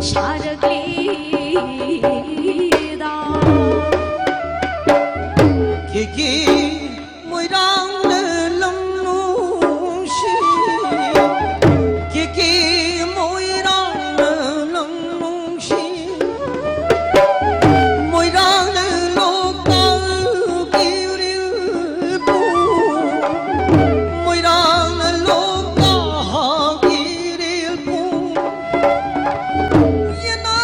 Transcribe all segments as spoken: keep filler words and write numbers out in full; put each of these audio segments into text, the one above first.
ꯁꯥꯔꯛꯂꯤꯗ꯫ ꯀꯦꯀꯦ ꯃꯣꯏꯔꯥꯡꯅ ꯂꯝ ꯅꯨꯡꯁꯤ꯫ ꯀꯦꯀꯦ ꯃꯣꯏꯔꯥꯡꯅ ꯂꯝ ꯅꯨꯡꯁꯤ꯫ ꯃꯣꯏꯔꯥꯡꯅ ꯂꯣꯛꯇꯥꯛꯀꯤ ꯏꯔꯤꯜꯕꯨ, ꯃꯣꯏꯔꯥꯡꯅ ꯂꯣꯛꯇꯥꯛꯀꯤ ꯏꯔꯤꯜꯕꯨ, ꯌꯦꯅꯥ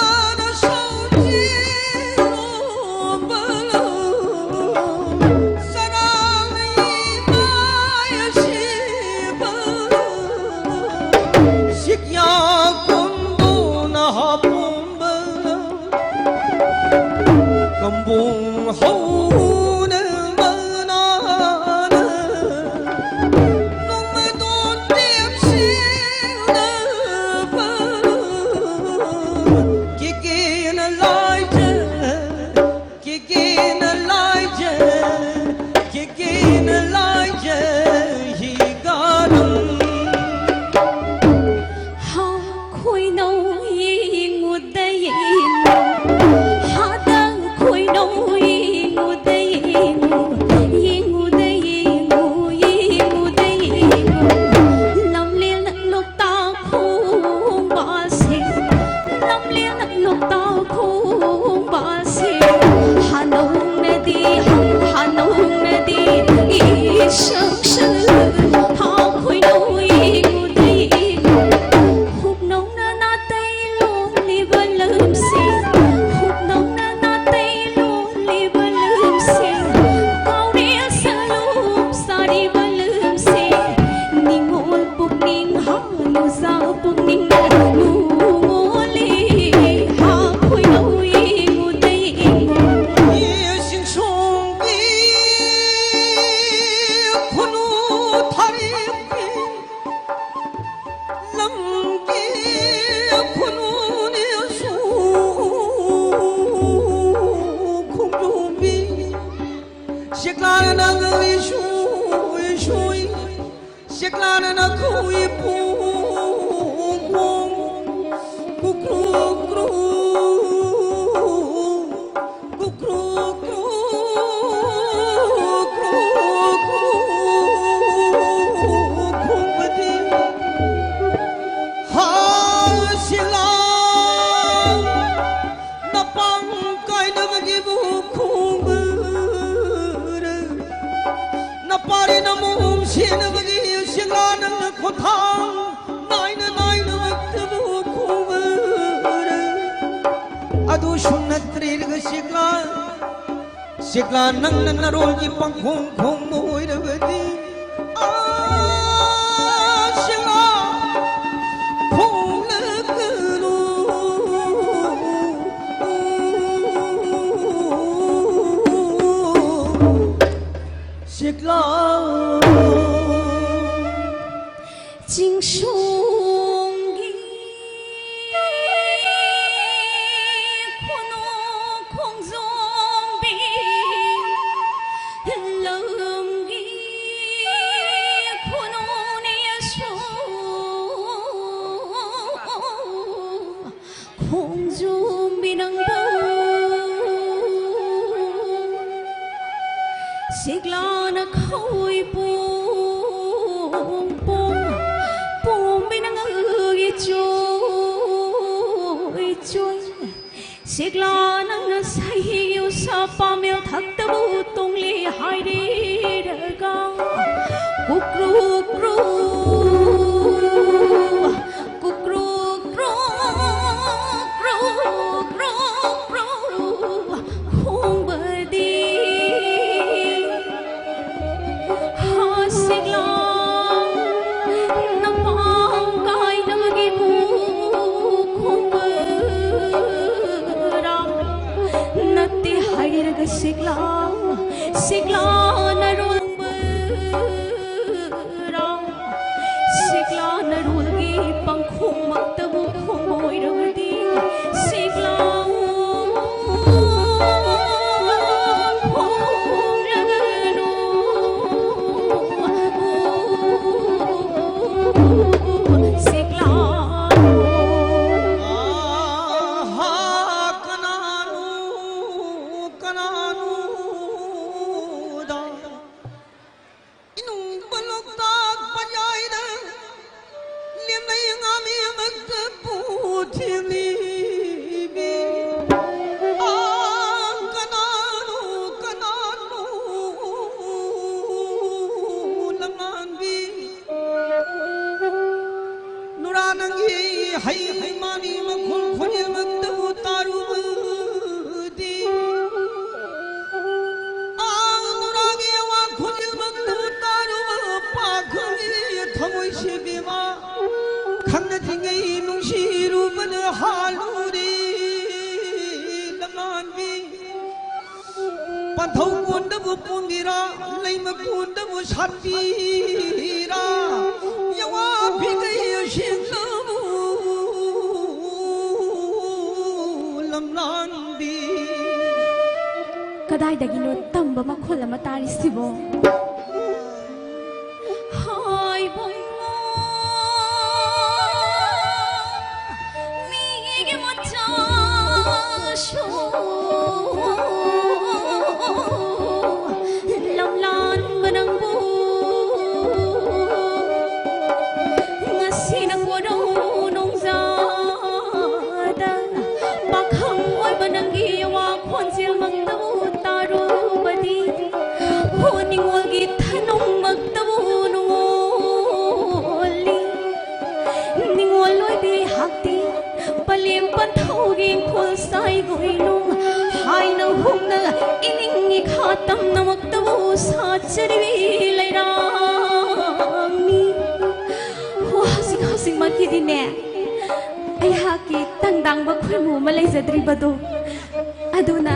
ꯇꯨꯁꯨ ꯅꯠꯇ꯭ꯔꯤꯔꯒ ꯁꯤꯛꯂꯥ, ꯁꯤꯛꯂꯥ ꯅꯪꯅ ꯅꯔꯣꯜꯒꯤ ꯄꯪꯈꯣꯡ ꯈꯣꯡꯕ ꯑꯣꯏꯔꯕꯗꯤ, ꯑꯥ, ꯁꯤꯛꯂꯥ ꯈꯣꯡꯂꯒꯅꯨ꯫ ꯁꯤꯛꯂꯥ꯫ ꯆꯤꯡꯁꯣꯡꯒꯤ ꯈꯨꯅꯨ ꯈꯣꯡꯖꯣꯝꯕꯤ, ꯂꯝꯒꯤ ꯈꯨꯅꯨꯅꯦꯁꯨ ꯈꯣꯡꯖꯣꯝꯕꯤ ꯅꯪꯕꯨ ꯁꯤꯛꯂꯥꯅ ꯈꯣꯏ ꯄꯣꯡ ꯄꯣꯡ ꯄꯣꯝꯕꯤ ꯅꯪꯒꯤ ꯆꯣꯏ ꯆꯣꯏ꯫ ꯁꯤꯛꯂꯥ ꯅꯪꯅ ꯁꯍꯤꯌꯨ ꯁꯥ ꯄꯥꯃꯦꯜ ꯊꯛꯇꯕꯨ ꯇꯣꯡꯂꯤ ꯍꯥꯏꯔꯤꯔꯒ ꯀꯨꯀ꯭ꯔꯨ ꯀ꯭ꯔꯨ ꯀꯨꯀ꯭ꯔꯨ ꯀ꯭ꯔꯣ ꯀ꯭ꯔꯣ ꯀ꯭ꯔꯣ ꯀ꯭ꯔꯣ ꯈꯣꯡꯕꯗꯤ ꯍꯥ ꯁꯤꯛꯂꯥ ꯅꯄꯥꯡ ꯀꯥꯏꯅꯕꯒꯤ ꯃꯨ ꯈꯣꯡꯕꯔꯥ ꯅꯠꯇꯦ ꯍꯥꯏꯔꯒ ꯁꯤꯛꯂꯥ ꯁꯤꯛꯂꯥ ꯅꯔꯣꯡꯕꯔꯥ ꯍꯥꯜꯂꯨꯔꯤ ꯂꯝꯂꯥꯟꯕꯤ꯫ ꯄꯟꯊꯧ ꯀꯣꯟꯗꯕꯨ ꯄꯣꯝꯕꯤꯔꯥ, ꯂꯩꯃ ꯀꯣꯟꯗꯕꯨ ꯁꯥꯠꯄꯤꯔꯥ, ꯌꯋꯥ ꯐꯤꯗꯩ ꯑꯁꯦꯡꯂꯕꯨ ꯂꯝꯂꯥꯟꯕꯤ꯫ ꯀꯗꯥꯏꯗꯒꯤꯅꯣ ꯇꯝꯕ ꯃꯈꯣꯜ ꯑꯃ ꯇꯥꯔꯤꯁꯤꯕꯣ? ꯍꯥꯏꯕꯨꯡꯉꯣ, ꯃꯤꯒꯤ ꯃꯆꯥꯁꯨ ꯂꯝꯂꯥꯟꯕ ꯅꯪꯕꯨ ꯉꯁꯤꯅ ꯀꯣꯔꯧ ꯅꯣꯡꯖꯥꯗ ꯄꯥꯈꯪ ꯑꯣꯏꯕ ꯅꯪꯒꯤ ꯋꯥ ꯈꯣꯟꯖꯦꯜꯃꯛꯇꯕꯨ ꯇꯥꯔꯨꯕꯗꯤ, ꯍꯣ ꯅꯤꯡꯉꯣꯜꯒꯤ ꯊꯅꯨꯡꯃꯛꯇꯕꯨ ꯅꯨꯡꯉꯣꯜꯂꯤ꯫ ꯅꯤꯡꯉꯣꯜ ꯑꯣꯏꯕꯤ ꯑꯩꯍꯥꯛꯇꯤ ꯄꯂꯦꯝ ꯄꯟꯊꯧꯒꯤ ꯏꯪꯈꯣꯜ ꯁꯥꯏꯒꯣꯏꯅꯨ ꯍꯥꯏꯅ ꯍꯨꯝꯅ ꯏꯅꯤꯡ ꯏꯈꯥ ꯇꯝꯅꯃꯛꯇꯕꯨ ꯁꯥꯠꯆꯔꯤꯕꯤ ꯂꯩꯔꯥꯡꯅꯤ꯫ ꯍꯣ ꯍꯧꯖꯤꯛ ꯍꯧꯖꯤꯛꯃꯛꯀꯤꯗꯤꯅꯦ ꯑꯩꯍꯥꯛꯀꯤ ꯇꯪꯗꯥꯡꯕ ꯈꯨꯔꯃꯨ ꯑꯃ ꯂꯩꯖꯗ꯭ꯔꯤꯕꯗꯣ, ꯑꯗꯨꯅ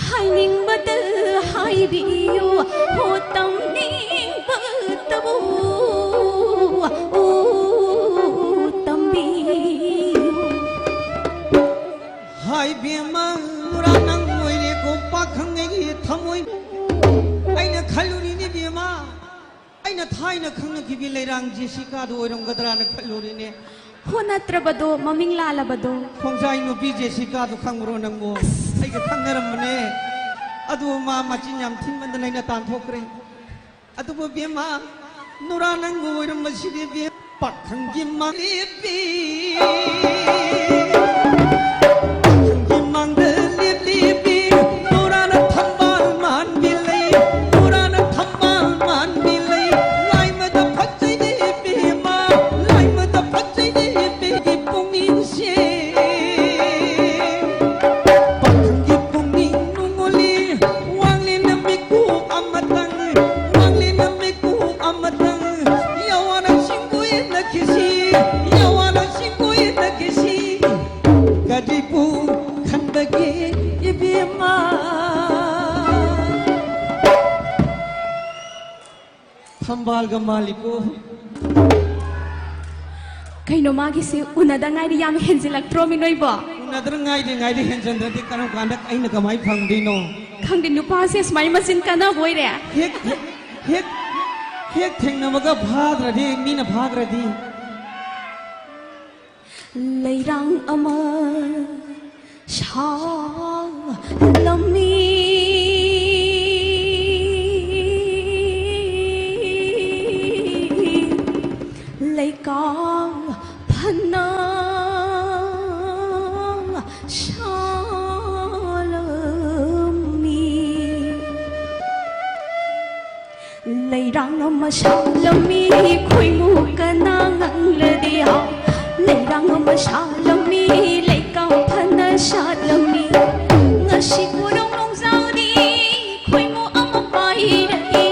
ꯍꯥꯏꯅꯤꯡꯕꯇ ꯍꯥꯏꯕꯤꯌꯨ, ꯍꯣ ꯇꯝꯅꯤꯡꯕꯇꯕꯨ ꯇꯝꯕꯤꯌꯨ꯫ ꯍꯥꯏ ꯕꯦꯝꯃ, ꯄꯨꯔꯥ ꯅꯪ ꯑꯣꯏꯔꯦꯀꯣ ꯄꯥꯈꯪ ꯑꯩꯒꯤ ꯊꯃꯣꯏ꯫ ꯑꯩꯅ ꯈꯜꯂꯨꯔꯤꯅꯤ ꯕꯦꯝꯃ, ꯑꯩꯅ ꯊꯥꯏꯅ ꯈꯪꯅꯈꯤꯕꯤ ꯂꯩꯔꯥꯡ ꯖꯦꯁꯤꯀꯥꯗꯣ ꯑꯣꯏꯔꯝꯒꯗ꯭ꯔꯥꯅ ꯈꯜꯂꯨꯔꯤꯅꯦ꯫ ꯍꯣ ꯅꯠꯇ꯭ꯔꯕꯗꯣ, ꯃꯃꯤꯡ ꯂꯥꯜꯂꯕꯗꯣ꯫ ꯈꯣꯡꯖꯥꯏ ꯅꯨꯄꯤ ꯖꯦꯁꯤꯀꯥꯗꯣ ꯈꯪꯕ꯭ꯔꯣ ꯅꯪꯕꯣ? ꯑꯁ꯫ ꯑꯩꯒ ꯈꯪꯅꯔꯝꯕꯅꯦ꯫ ꯑꯗꯨ ꯃꯥ ꯃꯆꯤꯟ ꯌꯥꯝ ꯊꯤꯃꯟꯗꯅ ꯑꯩꯅ ꯇꯥꯟꯊꯣꯛꯈ꯭ꯔꯦ꯫ ꯑꯗꯨꯕꯨ ꯕꯦꯝꯃ, ꯅꯨꯔꯥ ꯅꯪꯕꯨ ꯑꯣꯏꯔꯝꯕꯁꯤꯗꯤ ꯕꯦꯝ-, ꯄꯥꯈꯪꯒꯤ ꯃꯥꯡꯂꯦꯞꯄꯤ꯫ ꯄꯥꯈꯪꯒꯤ ꯃꯥꯡꯗ ꯂꯦꯞ ꯂꯦꯞꯄꯤ꯫ ꯅꯨꯔꯥꯅ ꯊꯝꯕꯥꯜ ꯃꯥꯟꯕꯤ ꯂꯩ꯫ ꯅꯨꯔꯥꯅ ꯊꯝꯕꯥꯜ ꯃꯥꯟꯕꯤ ꯂꯩ꯫ ꯂꯥꯏꯃꯗ ꯐꯖꯩꯅꯦ ꯏꯕꯦꯝꯃ꯫ ꯂꯥꯏꯃꯗ ꯐꯖꯩꯅꯦ ꯏꯕꯦꯝꯒꯤ ꯄꯨꯛꯅꯤꯡꯁꯦ꯫ ꯄꯥꯈꯪꯒꯤ ꯄꯨꯛꯅꯤꯡ ꯅꯨꯡꯉꯣꯜꯂꯤ꯫ ꯋꯥꯡꯂꯦꯟꯅ ꯃꯤꯀꯨꯞ ꯑꯃꯇꯪ꯫ ꯋꯥꯡꯂꯦꯟꯅ ꯃꯤꯀꯨꯞ ꯑꯃꯇꯪ꯫ ꯌꯥꯋꯥꯅ ꯁꯤꯡꯒꯣꯏꯅ ꯀꯤꯁꯤ꯫ ꯌꯥꯋꯥꯅ ꯁꯤꯡꯒꯣꯏꯅ ꯀꯤꯁꯤ꯫ ꯀꯔꯤꯕꯨ ꯈꯟꯕꯒꯦ ꯏꯕꯦꯝꯃ? ꯊꯝꯕꯥꯜꯒ ꯃꯥꯜꯂꯤꯀꯣ꯫ ꯀꯩꯅꯣ ꯃꯥꯒꯤꯁꯦ ꯎꯅꯗ ꯉꯥꯏꯔꯤ ꯌꯥꯝ ꯍꯦꯟꯖꯤꯜꯂꯛꯇ꯭ꯔꯣ ꯃꯤ ꯅꯣꯏꯕꯣ? ꯎꯅꯗ꯭ꯔ ꯉꯥꯏꯔꯤ ꯉꯥꯏꯔꯤ ꯍꯦꯟꯖꯟꯗ꯭ꯔꯗꯤ ꯀꯔꯝ ꯀꯥꯟꯗ ꯑꯩꯅ ꯀꯃꯥꯏ ꯐꯪꯗꯣꯏꯅꯣ? ꯈꯪꯗꯦ ꯅꯨꯄꯥꯁꯦ ꯁꯨꯃꯥꯏ ꯃꯆꯤꯟ ꯀꯥꯟꯅꯕ ꯑꯣꯏꯔꯦ꯫ ꯍꯦꯛ ꯍꯦꯛ ꯍꯦꯛ ꯍꯦꯛ ꯊꯦꯡꯅꯕꯒ ꯐꯥꯗ꯭ꯔꯗꯤ ꯃꯤꯅ ꯐꯥꯈ꯭ꯔꯗꯤ꯫ ꯂꯩꯔꯥꯡ ꯑꯃ ꯁꯥꯂꯝꯃꯤ꯫ ꯂꯩꯀꯥ ꯐꯅ ꯁꯥꯂꯝꯃꯤ꯫ ꯂꯩꯔꯥꯡ ꯑꯃ ꯁꯥꯠꯂꯝꯃꯤ ꯈꯣꯏꯃꯨ ꯀꯅꯥ ꯉꯪꯂꯗꯤ ꯍꯥꯎ꯫ ꯂꯩꯔꯥꯡ ꯑꯃ ꯁꯥꯠꯂꯝꯃꯤ ꯂꯩꯀꯥ ꯐꯅ ꯁꯥꯠꯂꯝꯃꯤ꯫ ꯉꯁꯤ ꯀꯣꯔꯧ ꯅꯣꯡꯖꯥꯎꯗꯤ ꯈꯣꯏꯃꯨ ꯑꯃ ꯄꯥꯏꯔꯛꯏ꯫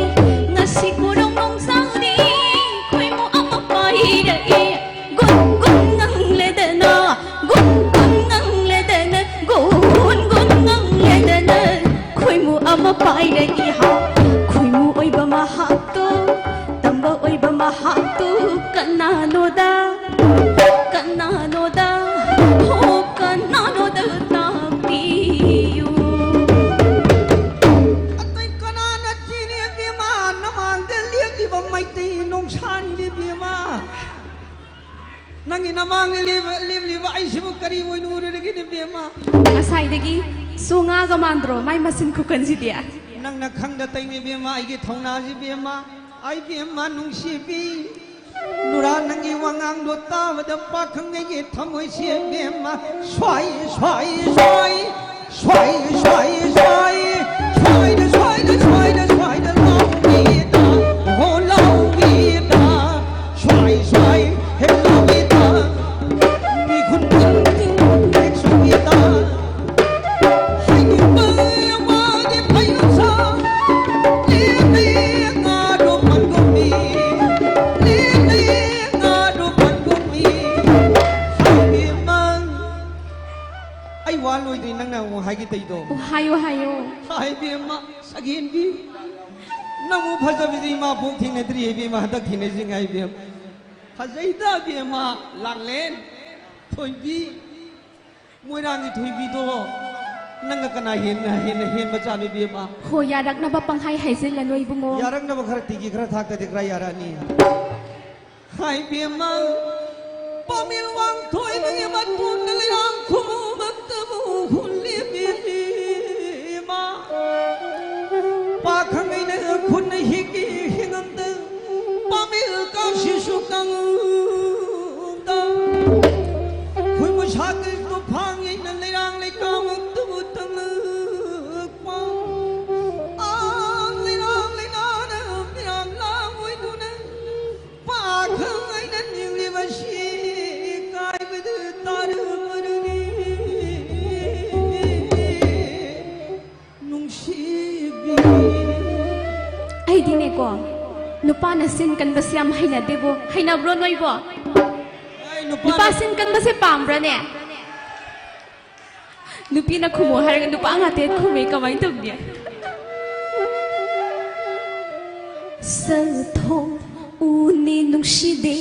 ꯉꯁꯤ ꯀꯣꯔꯧ ꯅꯣꯡꯖꯥꯎꯗꯤ ꯈꯣꯏꯃꯨ ꯑꯃ ꯄꯥꯏꯔꯛꯏ꯫ ꯒꯨꯟ ꯒꯨꯟ ꯉꯪꯂꯗꯅ ꯒꯨꯟ ꯒꯨꯟ ꯉꯪꯂꯗꯅ ꯒꯨꯟ ꯒꯨꯟ ꯉꯪꯂꯗꯅ ꯈꯣꯏꯃꯨ ꯑꯃ ꯄꯥꯏꯔꯛꯏ ꯍꯥ꯫ ꯈꯣꯏꯃꯨ ꯑꯣꯏꯕ ꯃꯍꯥꯛꯇꯣ ꯇꯝꯕ ꯑꯣꯏꯕ ꯃꯍꯥꯛꯇꯣ ꯀꯅꯥꯅꯣꯗ ꯀꯅꯥꯅꯣꯗ ꯍꯣ ꯀꯅꯥꯅꯣꯗ ꯇꯥꯛꯄꯤꯌꯨ꯫ ꯑꯇꯩ ꯀꯅꯥꯅ ꯆꯦꯜꯂꯤ ꯏꯕꯦꯝꯃ? ꯅꯃꯥꯡꯗ ꯂꯦꯞꯂꯤꯕ ꯃꯩꯇꯩ ꯅꯣꯡꯁꯥꯟꯅꯤ ꯏꯕꯦꯝꯃ꯫ ꯅꯪꯒꯤ ꯅꯃꯥꯡꯗ ꯂꯦꯞ- ꯂꯦꯞꯂꯤꯕ ꯑꯩꯁꯤꯕꯨ ꯀꯔꯤ ꯑꯣꯏꯅ ꯎꯔꯨꯔꯒꯦ ꯏꯕꯦꯝꯃ? ꯉꯁꯥꯏꯗꯒꯤ ꯁꯣꯉꯥꯒ ꯃꯥꯟꯗ꯭ꯔꯣ ꯃꯥꯏ ꯃꯆꯤꯟ ꯈꯨꯀꯟꯁꯤꯗꯤ? ꯅꯪꯅ ꯈꯪꯗ ꯇꯧꯏꯅꯦ ꯏꯕꯦꯝꯃ ꯑꯩꯒꯤ ꯊꯧꯅꯥꯁꯤ ꯏꯕꯦꯝꯃ꯫ ꯑꯩ ꯏꯕꯦꯝꯃ ꯅꯨꯡꯁꯤꯕꯤ꯫ ꯅꯨꯔꯥ ꯅꯪꯒꯤ ꯋꯥꯉꯥꯡꯗꯣ ꯇꯥꯕꯗ ꯄꯥꯈꯪ ꯑꯩꯒꯤ ꯊꯃꯣꯏꯁꯤ ꯏꯕꯦꯝꯃ ꯁ꯭ꯋꯥꯏ ꯁ꯭ꯋꯥꯏ ꯁ꯭ꯋꯥꯏ ꯁ꯭ꯋꯥꯏ ꯁ꯭ꯋꯥꯏ ꯁ꯭ꯋꯥꯏ ꯁ꯭ꯋꯥꯏꯗ ꯁ꯭ꯋꯥꯏꯗ ꯁ꯭ꯋꯥꯏꯗ ꯁ꯭ꯋꯥꯏꯗ ꯂꯥꯎꯕꯤꯗ ꯍꯣ ꯂꯥꯎꯕꯤꯗ ꯁ꯭ꯋꯥꯏ ꯁ꯭ꯋꯥꯏ ꯍꯦꯛ ꯂꯥꯎꯕꯤꯗ ꯃꯤꯈꯨꯟ ꯈꯨꯟ ꯍꯦꯛ ꯁꯨꯕꯤꯗ꯫ ꯑꯩ ꯋꯥ ꯂꯣꯏꯗ꯭ꯔꯤ, ꯅꯪꯅ ꯑꯃꯨꯛ ꯍꯥꯏꯒꯦ ꯇꯩꯗꯣ꯫ ꯑꯣ, ꯍꯥꯏꯌꯣ, ꯍꯥꯏꯌꯣ꯫ ꯍꯥꯏ ꯏꯕꯦꯝꯃ, ꯁꯒꯦꯟꯕꯤ, ꯅꯪꯕꯨ ꯐꯖꯕꯤꯗꯤ ꯏꯃꯥ ꯄꯣꯛ ꯊꯦꯡꯅꯗ꯭ꯔꯤ ꯏꯕꯦꯝꯃ, ꯍꯟꯗꯛ ꯊꯦꯡꯅꯁꯤ ꯉꯥꯏ ꯏꯕꯦꯝꯃ꯫ ꯐꯖꯩꯗ ꯏꯕꯦꯝꯃ, ꯂꯥꯡꯂꯦꯟ, ꯊꯣꯏꯕꯤ, ꯃꯣꯏꯔꯥꯡꯒꯤ ꯊꯣꯏꯕꯤꯗꯣ ꯅꯪꯒ ꯀꯅꯥ ꯍꯦꯟꯅ, ꯍꯦꯟꯅ ꯍꯦꯟꯕ ꯆꯥꯅꯣ ꯏꯕꯦꯝꯃ? ꯍꯣ, ꯌꯥꯔꯛꯅꯕ ꯄꯪꯍꯥꯏ ꯍꯥꯏꯖꯤꯜꯂꯅꯨ ꯏꯕꯨꯡꯉꯣ꯫ ꯌꯥꯔꯛꯅꯕ ꯈꯔ ꯇꯤꯒꯤ ꯈꯔ ꯊꯥꯛꯇꯗꯤ ꯈꯔ ꯌꯥꯔꯛꯑꯅꯤ꯫ ꯍꯥꯏ ꯏꯕꯦꯝꯃ, ꯄꯥꯃꯦꯜ ꯋꯥꯡꯊꯣꯏꯕꯒꯤ ꯃꯇꯣꯟꯗ ꯂꯩꯔꯥꯡ ꯈꯨꯃꯨꯃꯛꯇꯕꯨ ꯍꯨꯜꯂꯦ ꯏꯕꯦꯝꯃ꯫ ꯄꯥꯈꯪ ꯑꯩꯅ ꯈꯨꯠꯅ ꯍꯤꯛꯏ ꯍꯤꯉꯝꯗ ꯄꯥꯃꯦꯜ ꯀꯥꯡꯁꯤꯁꯨ ꯀꯪꯗ꯫ ꯈꯨꯟ ꯃꯁꯥꯒꯤ ꯇꯨꯐꯥꯡ ꯑꯩꯅ ꯂꯩꯔꯥꯡ ꯂꯩꯀꯥꯃꯛꯇꯕꯨ ꯇꯝꯂꯛꯄ꯫ ꯑꯥ, ꯂꯩꯔꯥꯡ ꯂꯩꯅꯥꯅ ꯃꯤꯔꯥꯡ ꯂꯥꯡ ꯑꯣꯏꯗꯨꯅ ꯄꯥꯈꯪ ꯑꯩꯅ ꯅꯤꯡꯂꯤꯕꯁꯤ ꯀꯥꯏꯕꯗꯨ ꯇꯥꯔꯕꯔꯅꯤ꯫ ꯅꯨꯡꯁꯤꯕꯤ꯫ ꯑꯩꯗꯤꯅꯦꯀꯣ, ꯅꯨꯄꯥꯅ ꯆꯤꯟ ꯀꯟꯕꯁꯦ ꯌꯥꯝ ꯍꯩꯅꯗꯦꯕꯣ꯫ ꯍꯩꯅꯕ꯭ꯔꯣ ꯅꯣꯏꯕꯣ? ꯑꯩ ꯅꯨꯄꯥ ꯅꯨꯄꯥ ꯆꯤꯟ ꯀꯟꯕꯁꯦ ꯄꯥꯝꯕ꯭ꯔꯅꯦ? ꯅꯨꯄꯤꯅ ꯈꯨꯝꯃꯣ ꯍꯥꯏꯔꯒ ꯅꯨꯄꯥ ꯉꯥꯛꯇ ꯍꯦꯛ ꯈꯨꯝꯃꯦ, ꯀꯃꯥꯏꯅ ꯇꯧꯅꯤ? ꯁꯛꯊꯣꯛ ꯎꯅꯤ ꯅꯨꯡꯁꯤꯗꯦ,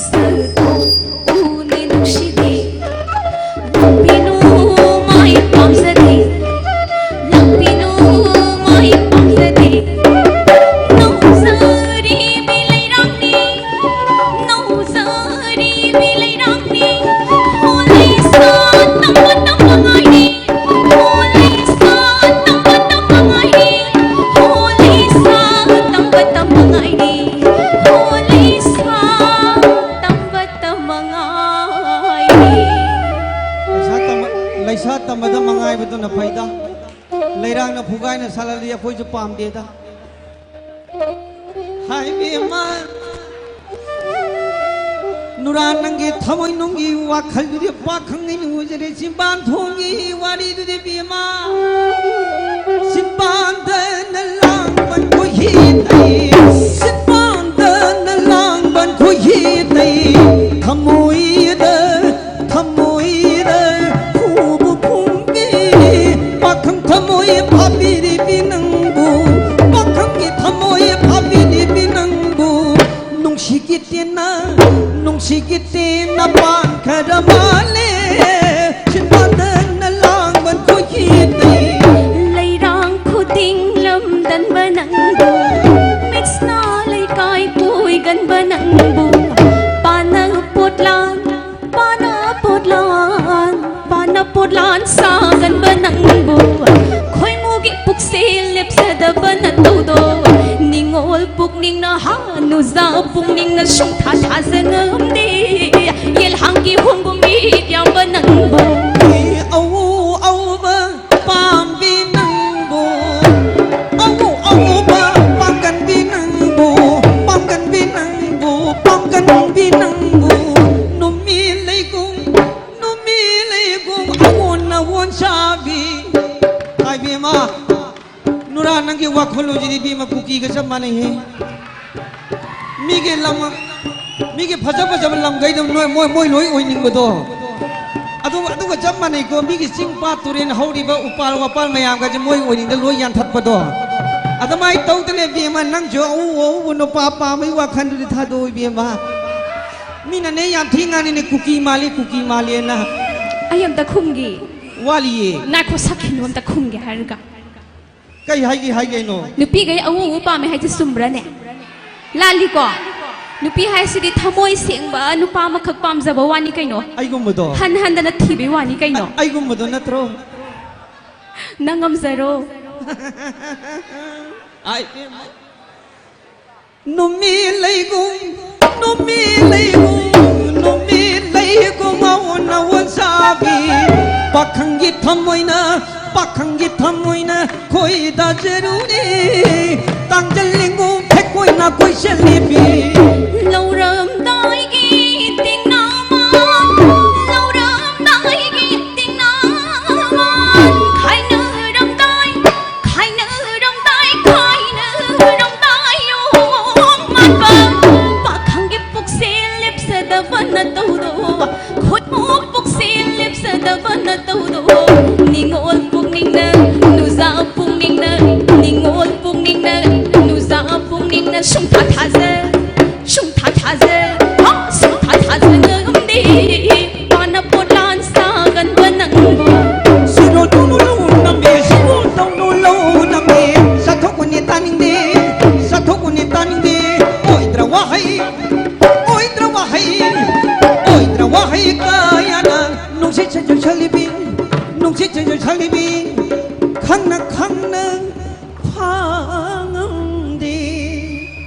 ꯁꯛꯊꯣꯛ ꯎꯅꯤ ꯅꯨꯡꯁꯤꯗꯦ, ꯂꯥꯛꯄꯤꯅꯨ ꯃꯥꯏ ꯄꯥꯝꯖꯗꯦ, ꯂꯥꯛꯄꯤꯅꯨ ꯃꯥꯏ ꯄꯥꯝꯖꯗꯦ, ꯅꯧꯖꯔꯤꯕꯤ ꯂꯩꯔꯥꯡꯅꯤ, ꯅꯧꯖꯔꯤꯕꯤ ꯂꯩꯔꯥꯡꯅꯤ, ꯍꯣ ꯂꯩꯁꯥ ꯇꯝꯕ ꯇꯝꯕ ꯉꯥꯏꯔꯤ꯫ ꯂꯩꯁꯥ ꯇꯝꯕ-, ꯂꯩꯁꯥ ꯇꯝꯕꯗ ꯃꯉꯥꯏꯕꯗꯨꯅ ꯐꯩꯗ꯫ ꯂꯩꯔꯥꯡꯅ ꯐꯨꯒꯥꯏꯅ ꯁꯥꯜꯂꯗꯤ ꯑꯩꯈꯣꯏꯁꯨ ꯄꯥꯝꯗꯦꯗ꯫ ꯍꯥꯏ ꯏꯕꯦꯝꯃ, ꯅꯨꯔꯥ ꯅꯪꯒꯤ ꯊꯃꯣꯏ ꯅꯨꯡꯒꯤ ꯋꯥꯈꯜꯗꯨꯗꯤ ꯄꯥꯈꯪ ꯑꯩꯅ ꯎꯖꯔꯦ꯫ ꯆꯤꯝꯕꯥꯟ ꯊꯣꯡꯒꯤ ꯋꯥꯔꯤꯗꯨꯗꯤ ꯏꯕꯦꯝꯃ, ꯆꯤꯝꯕꯥꯟꯗꯅ ꯂꯥꯡꯕꯟ ꯈꯨꯍꯤꯗꯩ, ꯆꯤꯝꯕꯥꯟꯗꯅ ꯂꯥꯡꯕꯟ ꯈꯨꯍꯤꯗꯩ, ꯊꯃꯣꯏꯗ, ꯊꯃꯣꯏꯗ ꯐꯥꯕꯤꯔꯤꯕꯤ ꯅꯪꯕꯨ, ꯄꯥꯈꯪꯒꯤ ꯊꯃꯣꯏ ꯐꯥꯕꯤꯔꯤꯕꯤ ꯅꯪꯕꯨ, ꯅꯨꯡꯁꯤꯒꯤ ꯇꯦꯟꯅ, ꯅꯨꯡꯁꯤꯒꯤ ꯇꯦꯟꯅ ꯄꯥꯟꯈ꯭ꯔ ꯃꯥꯜꯂꯦ, ꯁꯤꯟꯕꯥꯗꯅ ꯂꯥꯡꯕ ꯈꯨꯍꯤꯗꯩ꯫ ꯂꯩꯔꯥꯡ ꯈꯨꯗꯤꯡ ꯂꯝꯗꯟꯕ ꯅꯪꯕꯨ, ꯃꯤꯠꯁꯅꯥ ꯂꯩꯀꯥꯏ ꯀꯣꯏꯒꯟꯕ ꯅꯪꯕꯨ, ꯄꯥꯅ ꯄꯣꯠꯂꯥꯟ, ꯄꯥꯅ ꯄꯣꯠꯂꯥꯟ, ꯄꯥꯅ ꯄꯣꯠꯂꯥꯟ ꯁꯥꯒꯟꯕ ꯅꯪꯕꯨ, ꯈꯣꯏꯃꯨꯒꯤ ꯄꯨꯛꯁꯦ ꯂꯦꯞꯆꯗꯕ ꯅꯇꯧꯗꯣ, ꯅꯤꯉꯣꯜ ꯄꯨꯛꯅꯤꯡꯅ ꯍꯥ, ꯅꯨꯖꯥ ꯄꯨꯛꯅꯤꯡꯅ ꯁꯨꯡꯊꯥ ꯊꯥꯖ ꯉꯝꯗꯦ, ꯌꯦꯜꯍꯥꯡꯒꯤ ꯍꯣꯡꯕ ꯃꯤꯠ ꯌꯥꯝꯕ ꯅꯪꯕꯨ꯫ ꯑꯧ ꯑꯧꯕ ꯄꯥꯝꯕꯤ ꯅꯪꯕꯨ, ꯑꯧ ꯑꯧꯕ ꯄꯥꯡꯒꯟꯕꯤ ꯅꯪꯕꯨ, ꯄꯥꯡꯒꯟꯕꯤ ꯅꯪꯕꯨ, ꯄꯥꯡꯒꯟꯕꯤ ꯅꯪꯕꯨ, ꯅꯨꯃꯤ ꯂꯩꯒꯨꯝ, ꯅꯨꯃꯤ ꯂꯩꯒꯨꯝ ꯑꯋꯣꯟ ꯑꯋꯣꯟ ꯁꯥꯕꯤ꯫ ꯍꯥꯏꯕꯦꯝꯃ, ꯅꯨꯔꯥ, ꯅꯪꯒꯤ ꯋꯥꯈꯜꯂꯣꯟꯁꯤꯗꯤ ꯏꯕꯦꯝꯃ ꯀꯨꯀꯤꯒ ꯆꯞ ꯃꯥꯟꯅꯩꯍꯦ꯫ ꯃꯤꯒꯤ ꯂꯝ, ꯃꯤꯒꯤ ꯐꯖ ꯐꯖꯕ ꯂꯝꯈꯩꯗ ꯅꯣꯏ, ꯃꯣꯏ, ꯃꯣꯏ ꯂꯣꯏ ꯑꯣꯏꯅꯤꯡꯕꯗꯣ꯫ ꯑꯗꯨ, ꯑꯗꯨꯒ ꯆꯞ ꯃꯥꯟꯅꯩꯀꯣ, ꯃꯤꯒꯤ ꯆꯤꯡ ꯄꯥꯠ ꯇꯨꯔꯦꯟ ꯍꯧꯔꯤꯕ ꯎꯄꯥꯜ ꯋꯥꯄꯥꯜ ꯃꯌꯥꯝꯒꯁꯦ ꯃꯣꯏ ꯑꯣꯏꯅꯤꯡꯗ ꯂꯣꯏ ꯌꯥꯟꯊꯠꯄꯗꯣ꯫ ꯑꯗꯨꯃꯥꯏꯅ ꯇꯧꯗꯅ ꯏꯕꯦꯝꯃ, ꯅꯪꯁꯨ ꯑꯎ ꯑꯎꯕ ꯅꯨꯄꯥ ꯄꯥꯝꯕꯒꯤ ꯋꯥꯈꯜꯗꯨꯗꯤ ꯊꯥꯗꯣꯛꯑꯣ ꯏꯕꯦꯝꯃ꯫ ꯃꯤꯅꯅꯦ ꯌꯥꯝ ꯊꯤ ꯉꯥꯡꯉꯤꯅꯦ, ꯀꯨꯀꯤ ꯃꯥꯜꯂꯤ, ꯀꯨꯀꯤ ꯃꯥꯜꯂꯤꯅ꯫ ꯑꯩ ꯑꯝꯇ ꯈꯨꯝꯒꯦ꯫ ꯋꯥꯠꯂꯤꯌꯦ꯫ ꯉꯥꯏꯈꯣ, ꯁꯛꯈꯤꯅꯨ, ꯑꯝꯇ ꯈꯨꯝꯒꯦ ꯍꯥꯏꯔꯒ꯫ ꯀꯩ ꯍꯥꯏꯒꯦ ꯍꯥꯏꯒꯩꯅꯣ? ꯅꯨꯄꯤꯈꯩ ꯑꯎ ꯑꯎ ꯄꯥꯝꯃꯦ ꯍꯥꯏꯁꯦ ꯆꯨꯝꯕ꯭ꯔꯅꯦ? ꯂꯥꯜꯂꯤꯀꯣ? ꯅꯨꯄꯤ ꯍꯥꯏꯁꯤꯗꯤ ꯊꯃꯣꯏ ꯁꯦꯡꯕ ꯅꯨꯄꯥ ꯑꯃꯈꯛ ꯄꯥꯝꯖꯕ ꯋꯥꯅꯤ ꯀꯩꯅꯣ꯫ ꯑꯩꯒꯨꯝꯕꯗꯣ? ꯍꯟ ꯍꯟꯗꯅ ꯊꯤꯕꯩ ꯋꯥꯅꯤ ꯀꯩꯅꯣ꯫ ꯑꯩꯒꯨꯝꯕꯗꯣ ꯅꯠꯇ꯭ꯔꯣ? ꯅꯪ ꯉꯝꯖꯔꯣ꯫ ꯑꯥꯏ, ꯅꯨꯃꯤ ꯂꯩꯒꯨꯝ, ꯅꯨꯃꯤ ꯂꯩꯒꯨꯝ, ꯅꯨꯃꯤ ꯂꯩꯒꯨꯝ ꯑꯋꯣꯟ ꯑꯋꯣꯟ ꯁꯥꯕꯤ꯫ ꯄꯥꯈꯪꯒꯤ ꯊꯃꯣꯏꯅ, ꯄꯥꯈꯪꯒꯤ ꯊꯃꯣꯏꯅ ꯈꯣꯏꯗꯥꯖꯔꯨꯔꯦ꯫ ꯇꯥꯡꯖꯜꯂꯤꯉꯨ ꯊꯦꯛꯀꯣꯏꯅ ꯀꯣꯏꯁꯜꯂꯤꯕꯤ꯫ ꯂꯧꯔꯝꯗꯥꯏꯒꯤ ꯇꯤꯡꯅꯃꯥꯟ, ꯂꯧꯔꯝꯗꯥꯏꯒꯤ ꯇꯤꯡꯅꯃꯥꯟ, ꯈꯥꯏꯅꯔꯝꯗꯥꯏ, ꯈꯥꯏꯅꯔꯝꯗꯥꯏ, ꯈꯥꯏꯅꯔꯝꯗꯥꯏ ꯌꯣꯡ ꯃꯥꯟꯕ꯫ ꯄꯥꯈꯪꯒꯤ ꯄꯨꯛꯁꯦ ꯂꯦꯞꯆꯗꯕ ꯅꯇꯧꯗꯣ, ꯈꯨꯠꯃꯨꯛ ꯄꯨꯛꯁꯦ ꯂꯦꯞꯆꯗꯕ ꯅꯇꯧꯗꯣ, ꯅꯤꯉꯣꯜ ꯄꯨꯛꯅꯤꯡꯅ ꯅꯨꯖꯥ ꯌꯩꯁꯜꯂꯤꯕꯤ, ꯅꯨꯡꯁꯤꯠ ꯌꯩꯁꯜꯂꯤꯕꯤ, ꯈꯪꯅ ꯈꯪꯅ ꯐꯥꯉꯝꯗꯦ꯫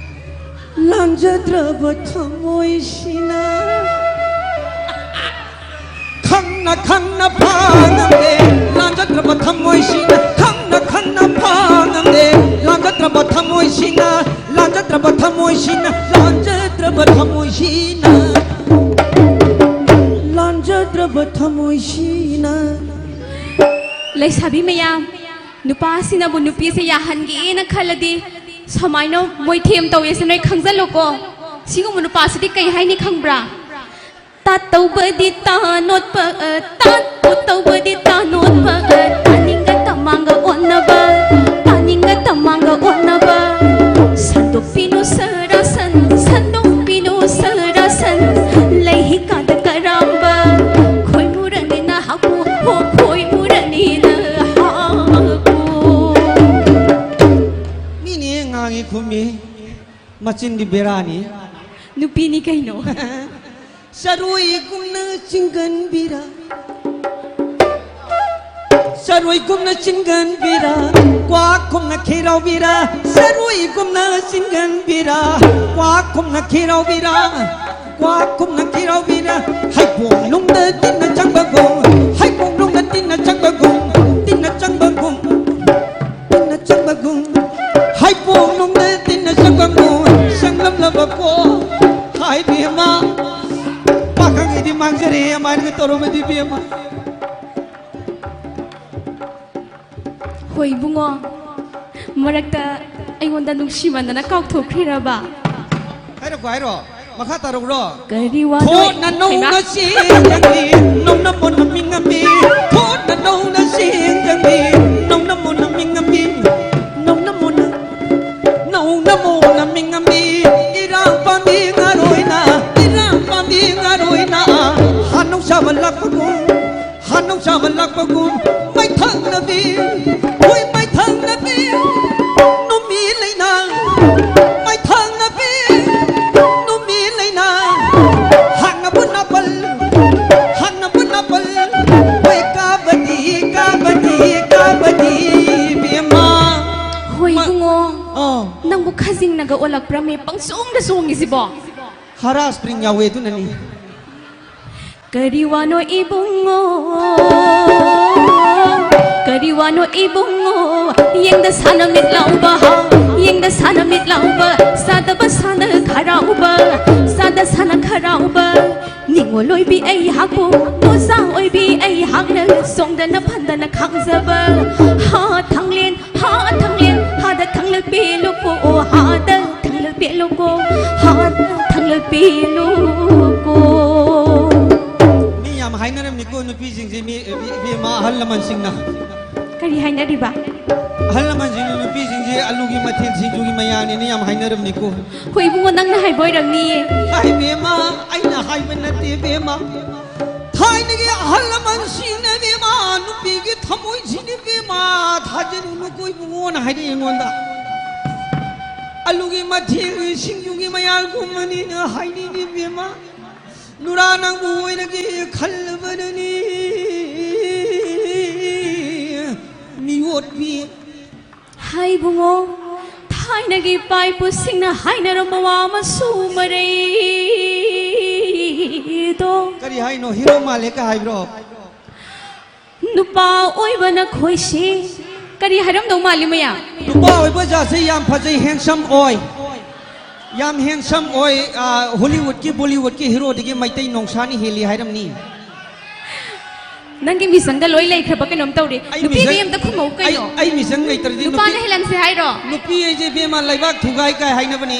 ꯂꯥꯟꯖꯗ꯭ꯔꯕ ꯊꯃꯣꯏꯁꯤꯅ ꯈꯪꯅ ꯈꯪꯅ ꯐꯥꯉꯝꯗꯦ꯫ ꯂꯥꯟꯖꯗ꯭ꯔꯕ ꯊꯃꯣꯏꯁꯤꯅ ꯈꯪꯅ ꯈꯪꯅ ꯐꯥꯉꯝꯗꯦ꯫ ꯂꯥꯟꯖꯗ꯭ꯔꯕ ꯊꯃꯣꯏꯁꯤꯅ, ꯂꯥꯟꯖꯗ꯭ꯔꯕ ꯊꯃꯣꯏꯁꯤꯅ, ꯂꯥꯟꯖꯗ꯭ꯔꯕ ꯊꯃꯣꯏꯁꯤꯅ, ꯂꯥꯟꯖꯗ꯭ꯔꯕ ꯊꯃꯣꯏꯁꯤꯅ꯫ ꯂꯩꯁꯥꯕꯤ ꯃꯌꯥꯝ, ꯅꯨꯄꯥꯁꯤꯅꯕꯨ ꯅꯨꯄꯤꯁꯦ ꯌꯥꯍꯟꯒꯦꯅ ꯈꯜꯂꯗꯤ ꯁꯨꯃꯥꯏꯅ ꯃꯣꯏꯊꯦꯝ ꯇꯧꯋꯦꯁꯦ ꯅꯣꯏ ꯈꯪꯖꯜꯂꯣꯀꯣ꯫ ꯁꯤꯒꯨꯝꯕ ꯅꯨꯄꯥꯁꯤꯗꯤ ꯀꯩ ꯍꯥꯏꯅꯤ ꯈꯪꯕ꯭ꯔꯥ? ꯇꯥꯠ ꯇꯧꯕꯗꯤ ꯇꯥ ꯅꯣꯠꯄ, ꯑ, ꯇꯥꯠ ꯄꯣꯠ ꯇꯧꯕꯗꯤ ꯇꯥ ꯅꯣꯠꯄ, ꯑ, ꯇꯥꯅꯤꯡꯒ ꯇꯃꯥꯡꯒ ꯑꯣꯟꯅꯕ, ꯇꯥꯅꯤꯡꯒ ꯇꯃꯥꯡꯒ ꯑꯣꯟꯅꯕ꯫ ꯁꯟꯗꯣꯛꯄꯤꯅꯨ ꯁꯔꯥꯁꯟ, ꯁꯟꯗꯣꯛꯄꯤꯅꯨ ꯁꯔꯥꯁꯟ, ꯂꯩꯍꯤꯀꯥꯗ ꯀꯔꯥꯝꯕ꯫ ꯈꯣꯏꯃꯨꯔꯅꯤꯅ ꯍꯥꯞꯄꯨ, ꯍꯣ, ꯈꯣꯏꯃꯨꯔꯅꯤꯅ ꯍꯥꯞꯄꯨ꯫ ꯃꯤꯅꯦ ꯉꯥꯡꯉꯤ ꯈꯨꯝꯃꯤ, ꯃꯆꯤꯟꯗꯤ ꯕꯦꯔꯥꯅꯤ꯫ ꯅꯨꯄꯤꯅꯤ ꯀꯩꯅꯣ꯫ ꯆꯔꯣꯏꯒꯨꯝꯅ ꯆꯤꯡꯒꯟꯕꯤꯔ, ꯆꯔꯣꯏꯒꯨꯝꯅ ꯆꯤꯡꯒꯟꯕꯤꯔ, ꯀ꯭ꯋꯥꯛꯀꯨꯝꯅ ꯈꯤꯔꯥꯎꯕꯤꯔ, ꯆꯔꯣꯏꯒꯨꯝꯅ ꯆꯤꯡꯒꯟꯕꯤꯔ, ꯀ꯭ꯋꯥꯛꯀꯨꯝꯅ ꯈꯤꯔꯥꯎꯕꯤꯔ, ꯀ꯭ꯋꯥꯛꯀꯨꯝꯅ ꯈꯤꯔꯥꯎꯕꯤꯔ, ꯍꯩꯕꯣꯡ ꯅꯨꯡꯗ ꯇꯤꯟꯅ ꯆꯪꯕꯒꯨꯝ, ꯍꯩꯕꯣꯡ ꯅꯨꯡꯗ ꯇꯤꯟꯅ ꯆꯪꯕꯒꯨꯝ, ꯇꯤꯟꯅ ꯆꯪꯕꯒꯨꯝ꯫ ꯇꯤꯟꯅ ꯆꯪꯕꯒꯨꯝ, ꯍꯩꯕꯣꯡ ꯅꯨꯡꯗ ꯇꯤꯟꯅ ꯆꯪꯕꯒꯨꯝ, ꯆꯪꯂꯝꯂꯕꯀꯣ꯫ ꯍꯥꯏ ꯕꯦꯝꯃ, ꯄꯥꯈꯪꯒꯤꯗꯤ ꯃꯥꯡꯖꯔꯦ, ꯑꯃꯥꯏꯅꯒ ꯇꯧꯔꯝꯃꯗꯤ ꯕꯦꯝꯃ꯫ ꯍꯣꯏ ꯏꯕꯨꯡꯉꯣ, ꯃꯔꯛꯇ ꯑꯩꯉꯣꯟꯗ ꯅꯨꯡꯁꯤꯃꯟꯗꯅ ꯀꯥꯎꯊꯣꯛꯈ꯭ꯔꯤꯔꯕ? ꯍꯥꯏꯔꯣꯀꯣ, ꯍꯥꯏꯔꯣ꯫ ꯃꯈꯥ ꯇꯥꯔꯛꯎꯔꯣ? ꯀꯔꯤ ꯋꯥꯅꯣ? ꯊꯣꯠꯅ ꯍꯩꯃꯥ꯫ ꯅꯧꯅ ꯆꯦꯟꯒꯅꯤ, ꯅꯧꯅ ꯃꯣꯟꯅ ꯃꯤꯡꯉꯝꯃꯤ꯫ ꯊꯣꯠꯅ ꯅꯧꯅ ꯆꯦꯟꯒꯅꯤ, ꯅꯧꯅ ꯃꯣꯟꯅ ꯃꯤꯡꯉꯝꯃꯤ꯫ ꯅꯧꯅ ꯃꯣꯟꯅ, ꯅꯧꯅ ꯃꯣꯟꯅ ꯃꯤꯡꯉꯝꯃꯤ꯫ ꯏꯔꯥꯡ ꯄꯥꯝꯕꯤ ꯉꯥꯔꯣꯏꯅ, ꯏꯔꯥꯡ ꯄꯥꯝꯕꯤ ꯉꯥꯔꯣꯏꯅ꯫ ꯍꯥꯅꯧ ꯆꯥꯕ ꯂꯥꯛꯄꯒꯨꯝ, ꯍꯥꯅꯧ ꯆꯥꯕ ꯂꯥꯛꯄꯒꯨꯝ ꯃꯩꯊꯛꯅꯕꯤ, ꯍꯣꯏ ꯃꯩꯊꯛꯅꯕꯤ, ꯅꯨꯃꯤ ꯂꯩꯅꯥ, ꯃꯩꯊꯛꯅꯕꯤ, ꯅꯨꯃꯤ ꯂꯩꯅꯥ, ꯍꯥꯠꯅꯕ ꯅꯥꯄꯜ, ꯍꯥꯠꯅꯕ ꯅꯥꯄꯜ, ꯒ ꯑꯣꯜꯂꯛꯄ꯭ꯔꯃꯦ ꯄꯪꯆꯣꯡꯗ ꯆꯣꯡꯉꯤꯁꯤꯕꯣ? ꯍꯥꯔꯥ ꯁ꯭ꯄ꯭ꯔꯤꯡ ꯌꯥꯎꯋꯦ ꯑꯗꯨꯅꯅꯤ꯫ ꯀꯔꯤ ꯋꯥꯅꯣ ꯏꯕꯨꯡꯉꯣ? ꯀꯔꯤ ꯋꯥꯅꯣ ꯏꯕꯨꯡꯉꯣ? ꯌꯦꯡꯗ ꯁꯥꯅ ꯃꯤꯠ ꯂꯥꯎꯕ ꯍꯥ, ꯌꯦꯡꯗ ꯁꯥꯅ ꯃꯤꯠ ꯂꯥꯎꯕ, ꯆꯥꯗꯕ ꯁꯥꯅ ꯈꯔꯥꯎꯕ, ꯆꯥꯗ ꯁꯥꯅ ꯈꯔꯥꯎꯕ꯫ ꯅꯤꯡꯉꯣꯜ ꯑꯣꯏꯕꯤ ꯑꯩꯍꯥꯛꯄꯨ, ꯅꯣꯖꯥ ꯑꯣꯏꯕꯤ ꯑꯩꯍꯥꯛꯅ ꯆꯣꯡꯗꯅ ꯐꯟꯗꯅ ꯈꯥꯡꯖꯕ꯫ ꯍꯥ ꯊꯥꯡꯂꯦꯟ, ꯍꯥ ꯊꯥꯡꯂꯦꯟ, ꯍꯥꯗ ꯊꯥꯡꯂꯦꯟ ꯄꯦꯜꯂꯨꯀꯣ, ꯍꯥꯗ ꯊꯥꯡꯂꯦꯟ ꯄꯦꯜꯂꯨꯀꯣ, ꯍꯥꯗ ꯊꯥꯡꯂꯦꯟ ꯄꯦꯜꯂꯨꯀꯣ꯫ ꯃꯤ ꯌꯥꯝ ꯍꯥꯏꯅꯔꯝꯃꯤꯀꯣ ꯅꯨꯄꯤꯁꯤꯡꯁꯦ, ꯃꯤ, ꯏꯕꯦꯝꯃ ꯑꯍꯜ ꯂꯃꯟꯁꯤꯡꯅ꯫ ꯀꯔꯤ ꯍꯥꯏꯅꯔꯤꯕ? ꯑꯍꯜ ꯂꯃꯟꯁꯤꯡꯅ ꯅꯨꯄꯤꯁꯤꯡꯁꯦ ꯑꯂꯨꯒꯤ ꯃꯊꯦꯜ ꯁꯤꯡꯖꯨꯒꯤ ꯃꯌꯥꯅꯦꯅ ꯌꯥꯝ ꯍꯥꯏꯅꯔꯝꯃꯤꯀꯣ꯫ ꯍꯣꯏ ꯏꯕꯨꯡꯉꯣ, ꯅꯪꯅ ꯍꯥꯏꯕ ꯑꯣꯏꯔꯝꯅꯤꯌꯦ꯫ ꯍꯥꯏ ꯏꯕꯦꯝꯃ, ꯑꯩꯅ ꯍꯥꯏꯕ ꯅꯠꯇꯦ ꯏꯕꯦꯝꯃ꯫ ꯊꯥꯏꯅꯒꯤ ꯑꯍꯜ ꯂꯃꯟꯁꯤꯡꯅ ꯏꯕꯦꯝꯃ, ꯅꯨꯄꯤꯒꯤ ꯊꯃꯣꯏꯁꯤꯅ ꯏꯕꯦꯝꯃ, ꯊꯥꯖꯔꯨꯅꯨꯀꯣ ꯏꯕꯨꯡꯉꯣꯅ ꯍꯥꯏꯔꯛꯑꯦ ꯑꯩꯉꯣꯟꯗ꯫ ꯑꯂꯨꯒꯤ ꯃꯊꯦꯜ ꯁꯤꯡꯖꯨꯒꯤ ꯃꯌꯥꯜꯒꯨꯝꯕꯅꯤꯅ ꯍꯥꯏꯅꯤꯡꯉꯤ ꯏꯕꯦꯝꯃ꯫ ꯅꯨꯔꯥ ꯅꯪꯕꯨ ꯑꯣꯏꯔꯒꯦ ꯈꯜꯂꯕꯅꯤ ꯃꯤꯑꯣꯠꯄꯤ꯫ ꯍꯥꯏ ꯏꯕꯨꯡꯉꯣ, ꯊꯥꯏꯅꯒꯤ ꯏꯄꯥ ꯏꯄꯨꯁꯤꯡꯅ ꯍꯥꯏꯅꯔꯝꯕ ꯋꯥ ꯑꯃꯁꯨ ꯃꯔꯩꯗꯣ꯫ ꯀꯔꯤ ꯍꯥꯏꯅꯣ? ꯍꯤꯔꯣ ꯃꯥꯜꯂꯦ ꯀ ꯍꯥꯏꯕ꯭ꯔꯣ? ꯅꯨꯄꯥ ꯑꯣꯏꯕꯅ ꯈꯣꯏꯁꯤ꯫ ꯀꯔꯤ ꯍꯥꯏꯔꯝꯗꯧ ꯃꯥꯜꯂꯤ ꯃꯌꯥꯝ? ꯅꯨꯄꯥ ꯑꯣꯏꯕ ꯖꯥꯠꯁꯦ ꯌꯥꯝ ꯐꯖꯩ, ꯍꯦꯟꯁꯝ ꯑꯣꯏ꯫ ꯌꯥꯝ ꯍꯦꯟꯁꯝ ꯑꯣꯏ꯫ ꯑ, ꯍꯣꯂꯤꯋꯨꯗꯀꯤ, ꯕꯣꯂꯤꯋꯨꯗꯀꯤ ꯍꯤꯔꯣꯗꯒꯤ ꯃꯩꯇꯩ ꯅꯣꯡꯁꯥꯅ ꯍꯦꯜꯂꯤ ꯍꯥꯏꯔꯝꯅꯤ꯫ ꯅꯪꯒꯤ ꯃꯤꯆꯪꯗ ꯂꯣꯏ ꯂꯩꯈ꯭ꯔꯕ ꯀꯩꯅꯣꯝ ꯇꯧꯔꯦ꯫ ꯑꯩ ꯅꯨꯄꯤꯗꯤ ꯃꯤꯆꯪ, ꯑꯝꯇ ꯈꯨꯝꯃꯧ ꯑꯩ, ꯀꯩꯅꯣ? ꯑꯩ ꯃꯤꯆꯪ ꯂꯩꯇ꯭ꯔꯗꯤ ꯅꯨꯄꯤ, ꯅꯨꯄꯥꯅ ꯍꯦꯜꯂꯝꯁꯦ ꯍꯥꯏꯔꯣ? ꯅꯨꯄꯤ ꯑꯩꯁꯦ ꯏꯕꯦꯝꯃ ꯂꯩꯕꯥꯛ ꯊꯨꯒꯥꯏ ꯀꯥꯏ ꯍꯥꯏꯅꯕꯅꯤ꯫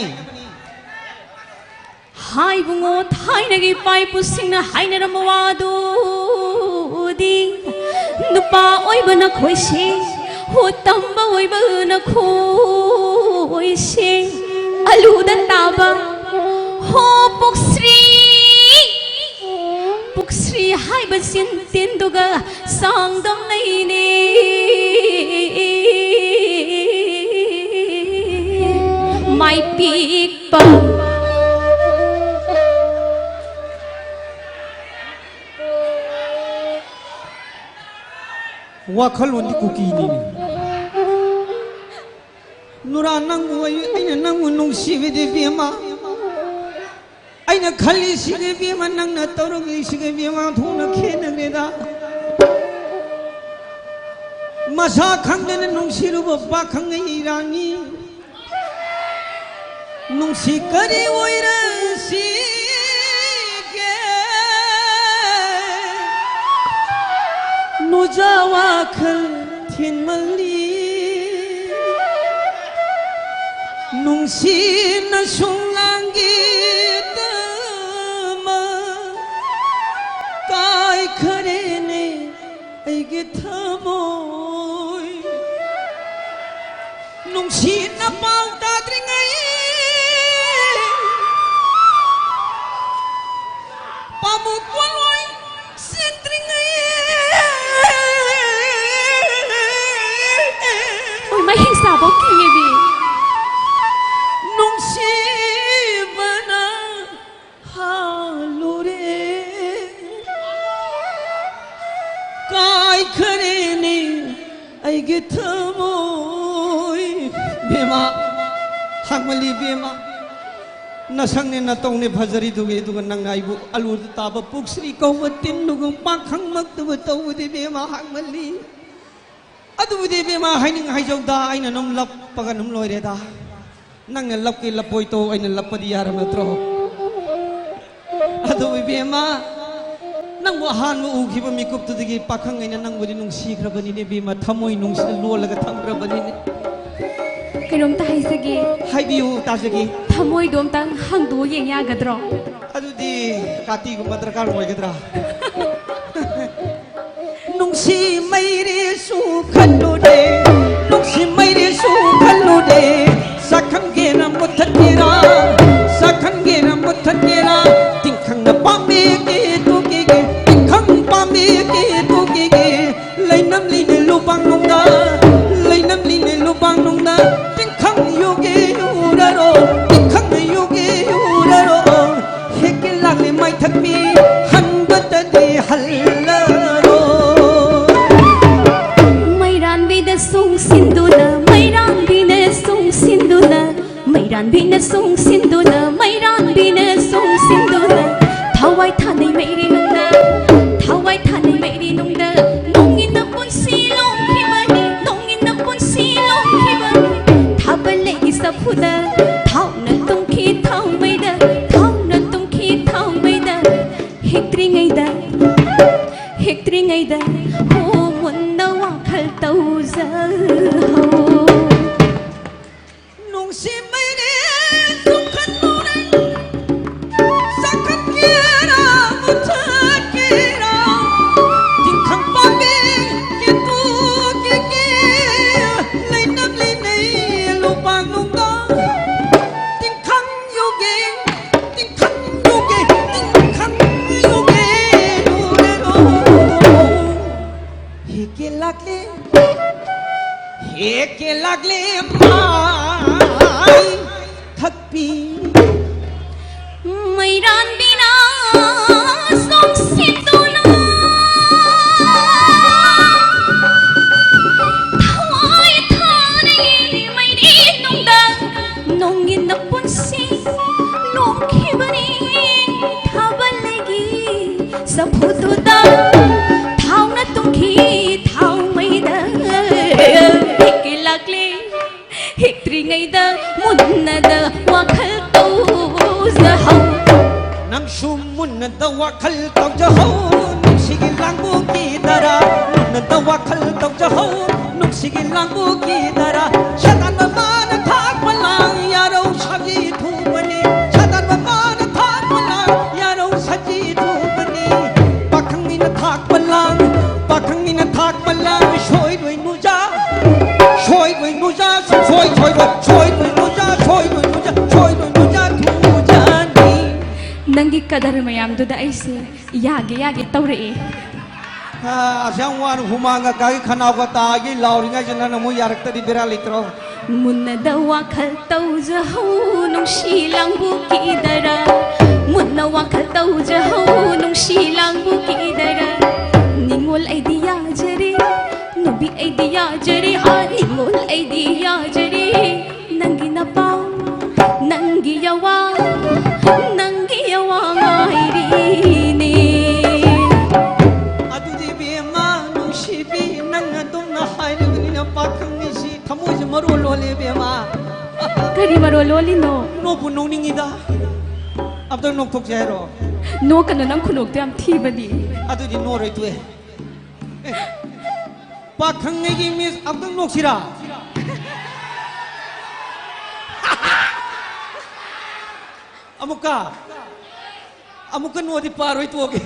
ꯍꯥꯏ ꯏꯕꯨꯡꯉꯣ, ꯊꯥꯏꯅꯒꯤ ꯏꯄꯥ ꯏꯄꯨꯁꯤꯡꯅ ꯍꯥꯏꯅꯔꯝꯕ ꯋꯥꯗꯨꯗꯤ, ꯅꯨꯄꯥ ꯑꯣꯏꯕꯅ ꯈꯣꯏꯁꯦ, ꯍꯣ ꯇꯝꯕ ꯑꯣꯏꯕꯅ ꯈꯣꯏꯁꯦ, ꯑꯂꯨꯗ ꯇꯥꯕ ꯍꯣ ꯄꯨꯛꯁ꯭ꯔꯤ, ꯄꯨꯛꯁ꯭ꯔꯤ ꯍꯥꯏꯕ ꯆꯤꯟ ꯇꯤꯟꯗꯨꯒ ꯆꯥꯡꯗꯝꯅꯩꯅꯦ꯫ ꯃꯥꯏ ꯄꯤꯛꯄ꯫ ꯋꯥꯈꯜꯂꯣꯟꯗꯤ ꯀꯨꯀꯤꯅꯤꯅꯦ꯫ ꯅꯨꯔꯥ, ꯅꯪꯕꯨ ꯑꯩ, ꯑꯩꯅ ꯅꯪꯕꯨ ꯅꯨꯡꯁꯤꯕꯗꯤ ꯏꯕꯦꯝꯃ, ꯑꯩꯅ ꯈꯜꯂꯤꯁꯤꯒ ꯏꯕꯦꯝꯃ, ꯅꯪꯅ ꯇꯧꯔꯛꯂꯤꯁꯤꯒ ꯏꯕꯦꯝꯃ, ꯊꯣꯛꯅ ꯈꯦꯠꯅꯈ꯭ꯔꯦꯗ꯫ ꯃꯁꯥ ꯈꯪꯗꯅ ꯅꯨꯡꯁꯤꯔꯨꯕ ꯄꯥꯈꯪ ꯑꯩ ꯏꯔꯥꯡꯅꯤ꯫ ꯅꯨꯡꯁꯤ ꯀꯔꯤ ꯑꯣꯏꯔꯁꯤꯒꯦ? ꯅꯨꯖꯥ ꯋꯥꯈꯜ ꯊꯤꯟꯃꯜꯂꯤ꯫ ꯅꯨꯡꯁꯤꯅ ꯁꯨꯝ ꯂꯥꯡꯒꯦ ꯇꯝꯃ ꯀꯥꯏꯈꯔꯦꯅꯦ ꯑꯩꯒꯤ ꯊꯃꯣꯏ꯫ ꯅꯨꯡꯁꯤꯅ ꯄꯥꯎ ꯇꯥꯗ꯭ꯔꯤꯉꯩ, ꯄꯥꯃꯨ ꯄꯣꯠꯂꯣꯏ ꯆꯦꯟꯗ꯭ꯔꯤꯉꯩ꯫ ꯑꯣꯏꯃꯥ, ꯍꯤꯡꯁꯥꯐꯧ ꯀꯤꯌꯦꯃꯤ꯫ ꯅꯨꯡꯁꯤꯕꯅ ꯍꯥꯜꯂꯨꯔꯦ꯫ ꯀꯥꯏꯈꯔꯦꯅꯦ ꯑꯩꯒꯤ ꯊꯃꯣꯏ꯫ ꯕꯦꯝꯃ, ꯍꯥꯡꯃꯜꯂꯤ ꯕꯦꯝꯃ꯫ ꯅꯁꯛꯅꯦ ꯅꯇꯧꯅꯦ ꯐꯖꯔꯤꯗꯨꯒꯤ, ꯑꯗꯨꯒ ꯅꯪꯅ ꯑꯩꯕꯨ ꯑꯂꯨꯗ ꯇꯥꯕ ꯄꯨꯛꯁ꯭ꯔꯤ ꯀꯧꯕ ꯇꯤꯟꯗꯨꯒ ꯄꯥꯈꯪꯃꯛꯇꯕꯨ ꯇꯧꯕꯗꯤ ꯕꯦꯝꯃ ꯍꯥꯡꯃꯜꯂꯤ꯫ ꯑꯗꯨꯕꯨꯗꯤ ꯏꯕꯦꯝꯃ, ꯍꯥꯏꯅꯤꯡ ꯍꯥꯏꯖꯧꯗ, ꯑꯩꯅ ꯑꯗꯨꯝ ꯂꯞꯄꯒ ꯑꯗꯨꯝ ꯂꯣꯏꯔꯦꯗ꯫ ꯅꯪꯅ ꯂꯞꯀꯦ ꯂꯞꯄꯣꯏ ꯇꯧ, ꯑꯩꯅ ꯂꯞꯄꯗꯤ ꯌꯥꯔꯕ ꯅꯠꯇ꯭ꯔꯣ? ꯑꯗꯨ ꯏꯕꯦꯝꯃ, ꯅꯪꯕꯨ ꯑꯍꯥꯟꯕ ꯎꯈꯤꯕ ꯃꯤꯀꯨꯞꯇꯨꯗꯒꯤ ꯄꯥꯈꯪ ꯑꯩꯅ ꯅꯪꯕꯨꯗꯤ ꯅꯨꯡꯁꯤꯈ꯭ꯔꯕꯅꯤꯅꯦ ꯏꯕꯦꯝꯃ, ꯊꯃꯣꯏ ꯅꯨꯡꯁꯤꯅ ꯂꯣꯜꯂꯒ ꯊꯝꯈ꯭ꯔꯕꯅꯤꯅꯦ꯫ ꯀꯩꯅꯣꯝꯇ ꯍꯥꯏꯖꯒꯦ꯫ ꯍꯥꯏꯕꯤꯌꯨ, ꯇꯥꯖꯒꯦ꯫ ꯊꯃꯣꯏꯗꯣ ꯑꯝꯇꯪ ꯍꯥꯡꯗꯣꯛꯑ ꯌꯦꯡ ꯌꯥꯒꯗ꯭ꯔꯣ? ꯑꯗꯨꯗꯤ ꯀꯥꯇꯤꯒꯨꯝꯕ ꯗꯔꯀꯥꯔ ꯑꯣꯏꯒꯗ꯭ꯔꯥ? ꯅꯨꯡꯁꯤ ꯃꯩꯔꯤꯁꯨ ꯈꯜꯂꯨꯔꯦ, ꯅꯨꯡꯁꯤ ꯃꯩꯔꯤꯁꯨ ꯈꯜꯂꯨꯔꯦ꯫ ꯁꯛꯈꯪꯒꯦꯅ ꯃꯨꯠꯊꯠꯀꯦꯔꯥ, ꯁꯛꯈꯪꯒꯦꯅ ꯃꯨꯠꯊꯠꯀꯦꯔꯥ? ꯇꯤꯡꯈꯪꯅ ꯄꯥꯝꯕꯤꯒꯤ ꯇꯨꯒꯤꯒꯤ, ꯇꯤꯡꯈꯪ ꯄꯥꯝꯕꯤꯒꯤ ꯇꯨꯒꯤꯒꯤ꯫ ꯂꯩꯅꯝꯂꯤꯅꯦ ꯂꯨꯕꯥꯡꯅꯨꯡꯗ, ꯂꯩꯅꯝꯂꯤꯅꯦ ꯂꯨꯕꯥꯡꯅꯨꯡꯗ꯫ ꯇꯤꯡꯈꯪ ꯌꯨꯒꯤ ꯌꯨꯔꯔꯣ, ꯇꯤꯡꯈꯪ ꯌꯨꯒꯤ ꯌꯨꯔꯔꯣ꯫ ꯍꯦꯛꯀꯦ ꯂꯥꯛꯂꯦ ꯃꯥꯏꯊꯛꯄꯤ, ꯍꯟꯕꯇꯗꯤ ꯍꯜꯂꯔꯣ꯫ ꯃꯩꯔꯥꯟ ꯃꯩꯔꯥꯟꯕꯤꯅ ꯆꯣꯡꯁꯤꯟꯗꯨꯅ, ꯃꯩꯔꯥꯟꯕꯤꯅ ꯆꯣꯡꯁꯤꯟꯗꯨꯅ, ꯊꯋꯥꯏ ꯊꯥꯅꯩ ꯃꯩꯔꯤ ꯅꯨꯡꯗ, ꯊꯋꯥꯏ ꯊꯥꯅꯩ ꯃꯩꯔꯤ ꯅꯨꯡꯗ, ꯅꯣꯡꯏꯟꯅ ꯄꯨꯟꯁꯤ ꯂꯣꯡꯈꯤꯕꯅꯤ, ꯅꯣꯡꯏꯟꯅ ꯄꯨꯟꯁꯤ ꯂꯣꯡꯈꯤꯕꯅꯤ꯫ ꯊꯥꯕꯜ ꯂꯩꯒꯤ ꯆꯐꯨꯗ ꯊꯥꯎꯅ ꯇꯨꯡꯈꯤ ꯊꯥꯎꯃꯩꯗ, ꯊꯥꯎꯅ ꯇꯨꯡꯈꯤ ꯊꯥꯎꯃꯩꯗ꯫ ꯍꯤꯛꯇ꯭ꯔꯤꯉꯩꯗ, ꯍꯤꯛꯇ꯭ꯔꯤꯉꯩꯗ, ꯍꯣ ꯃꯨꯟꯅ ꯋꯥꯈꯜ ꯇꯧꯖꯍꯧ꯫ ꯅꯨꯡꯁꯤ ꯃꯩꯔꯦꯟ ꯆꯨꯡꯈꯠꯂꯨꯔꯦ꯫ ꯆꯥꯛꯈꯠꯀꯦꯔꯥ, ꯃꯨꯊꯠꯀꯦꯔꯥ, ꯇꯤꯡꯈꯪ ꯄꯥꯝꯕꯤ ꯀꯦꯇꯨꯒꯤ ꯀꯦ ꯂꯩꯅꯝ ꯂꯩꯅꯩ ꯂꯨꯄꯥ ꯅꯨꯡꯗ꯫ ꯇꯤꯡꯈꯪ ꯌꯨꯒꯦ, ꯇꯤꯡꯈꯪ ꯌꯨꯒꯦ, ꯇꯤꯡꯈꯪ ꯌꯨꯒꯦ, ꯌꯨꯒꯦ, ꯌꯨꯒꯦ꯫ ꯍꯦꯛꯀꯦ ꯂꯥꯛꯂꯦ, ꯍꯦꯛꯀꯦ ꯂꯥꯛꯂꯦ ꯃꯥꯏ ꯊꯛꯄꯤ꯫ ꯃꯩꯔꯥꯟꯕꯤꯅ ꯆꯣꯡꯁꯤꯟꯗꯨꯅ ꯊꯋꯥꯏ ꯊꯥꯅꯩ ꯃꯩꯔꯤ ꯅꯨꯡꯗ ꯅꯣꯡꯒꯤ ꯅꯄꯨꯟꯁꯤ ꯂꯣꯛꯈꯤꯕꯅꯤ꯫ ꯊꯥꯕꯜ ꯂꯩꯒꯤ ꯆꯐꯨꯗꯨꯗ ꯊꯥꯎꯅ ꯇꯨꯡꯈꯤ ꯊꯥꯎ ꯃꯩꯗ ꯍꯤꯛꯀꯤ ꯂꯥꯛꯂꯤ꯫ ꯍꯤꯛꯇ꯭ꯔꯤꯉꯩꯗ ꯃꯨꯟꯅꯗ ꯋꯥꯈꯜ ꯇꯧꯖꯍꯧ꯫ ꯅꯪꯁꯨ ꯃꯨꯟꯅꯗ ꯋꯥꯈꯜ ꯇꯧꯖꯍꯧ꯫ ꯅꯨꯡꯁꯤꯒꯤ ꯂꯥꯡꯕꯨꯒꯤ ꯗꯔꯥ ꯃꯨꯟꯅꯗ ꯋꯥꯈꯜ ꯇꯧꯖꯍꯧ꯫ ꯅꯨꯡꯁꯤꯒꯤ ꯂꯥꯡꯕꯨꯒꯤ ꯗꯔꯥ ꯁꯥꯇꯥꯟ ꯃꯃꯥꯅ ꯊꯥꯛꯄ ꯂꯥꯡ ꯌꯥꯔꯧ ꯁꯖꯤ ꯊꯨꯕꯅꯤ꯫ ꯁꯥꯇꯥꯟ ꯃꯃꯥꯅ ꯊꯥꯛꯄ ꯂꯥꯡ ꯌꯥꯔꯧ ꯁꯖꯤ ꯊꯨꯕꯅꯤ꯫ ꯄꯥꯈꯪꯅꯤꯅ ꯊꯥꯛꯄ ꯂꯥꯡ, ꯄꯥꯈꯪꯅꯤꯅ ꯊꯥꯛꯄ ꯂꯥꯡ ꯁꯣꯏꯔꯣꯏ ꯅꯨꯖꯥ, ꯁꯣꯏꯔꯣꯏ ꯅꯨꯖꯥ, ꯁꯨꯡꯁꯣꯏ ꯁꯣꯏꯔꯣꯏ, ꯁꯣꯏꯔꯣꯏ ꯅꯨꯖꯥ, ꯁꯣꯏꯔꯣꯏ ꯅꯨꯖꯥ, ꯁꯣꯏꯔꯣꯏ ꯅꯨꯖꯥ ꯊꯨꯖꯥꯅꯤ꯫ ꯅꯪꯒꯤ ꯀꯗꯔ ꯃꯌꯥꯝꯗꯨꯗ ꯑꯩꯁꯦ ꯌꯥꯒꯦ ꯌꯥꯒꯦ ꯇꯧꯔꯛꯑꯦ꯫ ꯑꯥ, ꯑꯁꯨꯛ ꯌꯥꯝ ꯋꯥꯅ ꯍꯨꯃꯥꯡꯒ ꯀꯥꯒꯤ ꯈꯅꯥꯎꯒ ꯇꯥꯒꯤ ꯂꯥꯎꯔꯤꯉꯩꯁꯤꯗ ꯅꯪꯅ ꯑꯃꯨꯛ ꯌꯥꯔꯛꯇꯗꯤ ꯕꯦꯔꯥ ꯂꯩꯇ꯭ꯔꯣ? ꯃꯨꯟꯅꯗ ꯋꯥꯈꯜ ꯇꯧꯖꯍꯧ ꯅꯨꯡꯁꯤ ꯂꯥꯡꯕꯨ ꯀꯤꯗꯔ꯫ ꯃꯨꯟꯅ ꯋꯥꯈꯜ ꯇꯧꯖꯍꯧ ꯅꯨꯡꯁꯤ ꯂꯥꯡꯕꯨ ꯀꯤꯗꯔ꯫ ꯅꯤꯡꯉꯣꯜ ꯑꯩꯗꯤ ꯌꯥꯖꯔꯦ, ꯅꯨꯄꯤ ꯑꯩꯗꯤ ꯌꯥꯖꯔꯦ, ꯍꯥ, ꯅꯤꯡꯉꯣꯜ ꯑꯩꯗꯤ ꯌꯥꯖꯔꯦ꯫ ꯅꯪꯒꯤ ꯅꯄꯥꯎ ꯁꯤꯕꯤ, ꯅꯪ ꯑꯗꯨꯝꯅ ꯍꯥꯏꯔꯤꯕꯅꯤꯅ ꯄꯥꯈꯪꯅꯤꯁꯤ ꯊꯃꯣꯏꯁꯦ ꯃꯔꯣꯜ ꯂꯣꯜꯂꯦ ꯏꯕꯦꯝꯃ꯫ ꯀꯔꯤ ꯃꯔꯣꯜ ꯂꯣꯜꯂꯤꯅꯣ? ꯅꯣꯛꯄꯨ ꯅꯣꯛꯅꯤꯡꯉꯤꯗ꯫ ꯑꯝꯇꯪ ꯅꯣꯛꯊꯣꯛꯁꯦ ꯍꯥꯏꯔꯣ? ꯅꯣꯛꯀꯅꯨ, ꯅꯪ ꯈꯨꯅꯣꯛꯇꯣ ꯌꯥꯝ ꯊꯤꯕꯅꯤ꯫ ꯑꯗꯨꯗꯤ ꯅꯣꯛꯑꯔꯣꯏ, ꯇꯣꯛꯑꯦ꯫ ꯑꯦ, ꯄꯥꯈꯪ ꯑꯩꯒꯤ ꯃꯤꯁ, ꯑꯝꯇꯪ ꯅꯣꯛꯁꯤꯔꯥ? ꯑꯃꯨꯛꯀ꯫ ꯑꯃꯨꯛꯀ ꯅꯣꯛꯑꯗꯤ ꯄꯥꯔꯣꯏ, ꯇꯣꯛꯑꯒꯦ꯫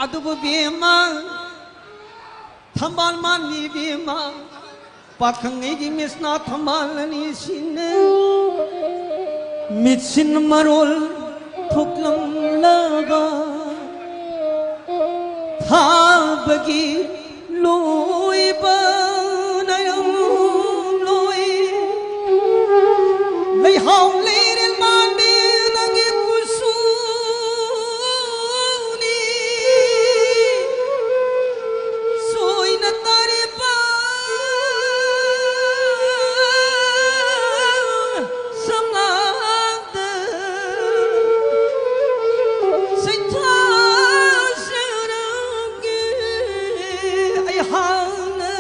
ꯑꯗꯨꯕꯨ ꯕꯦꯝꯃ, ꯊꯝꯕꯥꯜ ꯃꯥꯟꯕꯤ ꯕꯦꯝꯃ, ꯄꯥꯈꯪ ꯑꯩꯒꯤ ꯃꯤꯁꯅ ꯊꯝꯕꯥꯜ ꯑꯅꯤꯁꯤꯅ ꯃꯤꯠꯁꯤꯟ ꯃꯔꯣꯜ ꯊꯣꯛꯂꯝꯂꯕ ꯊꯥꯕꯒꯤ ꯂꯣꯏꯕ ꯅꯥꯏꯔꯝꯂꯣꯏ꯫ ꯂꯩꯍꯥꯎ ꯂꯩꯔꯦꯜ ꯃꯥꯟꯕꯤ ꯅꯪꯒꯤ ꯀꯨꯆꯨꯅꯤ꯫ ꯁꯣꯏꯅ ꯇꯥꯔꯤꯕ ꯁꯝꯂꯥꯡꯗ ꯁꯩꯊꯥꯖꯔꯝꯒꯦ ꯑꯩꯍꯥꯛꯅ꯫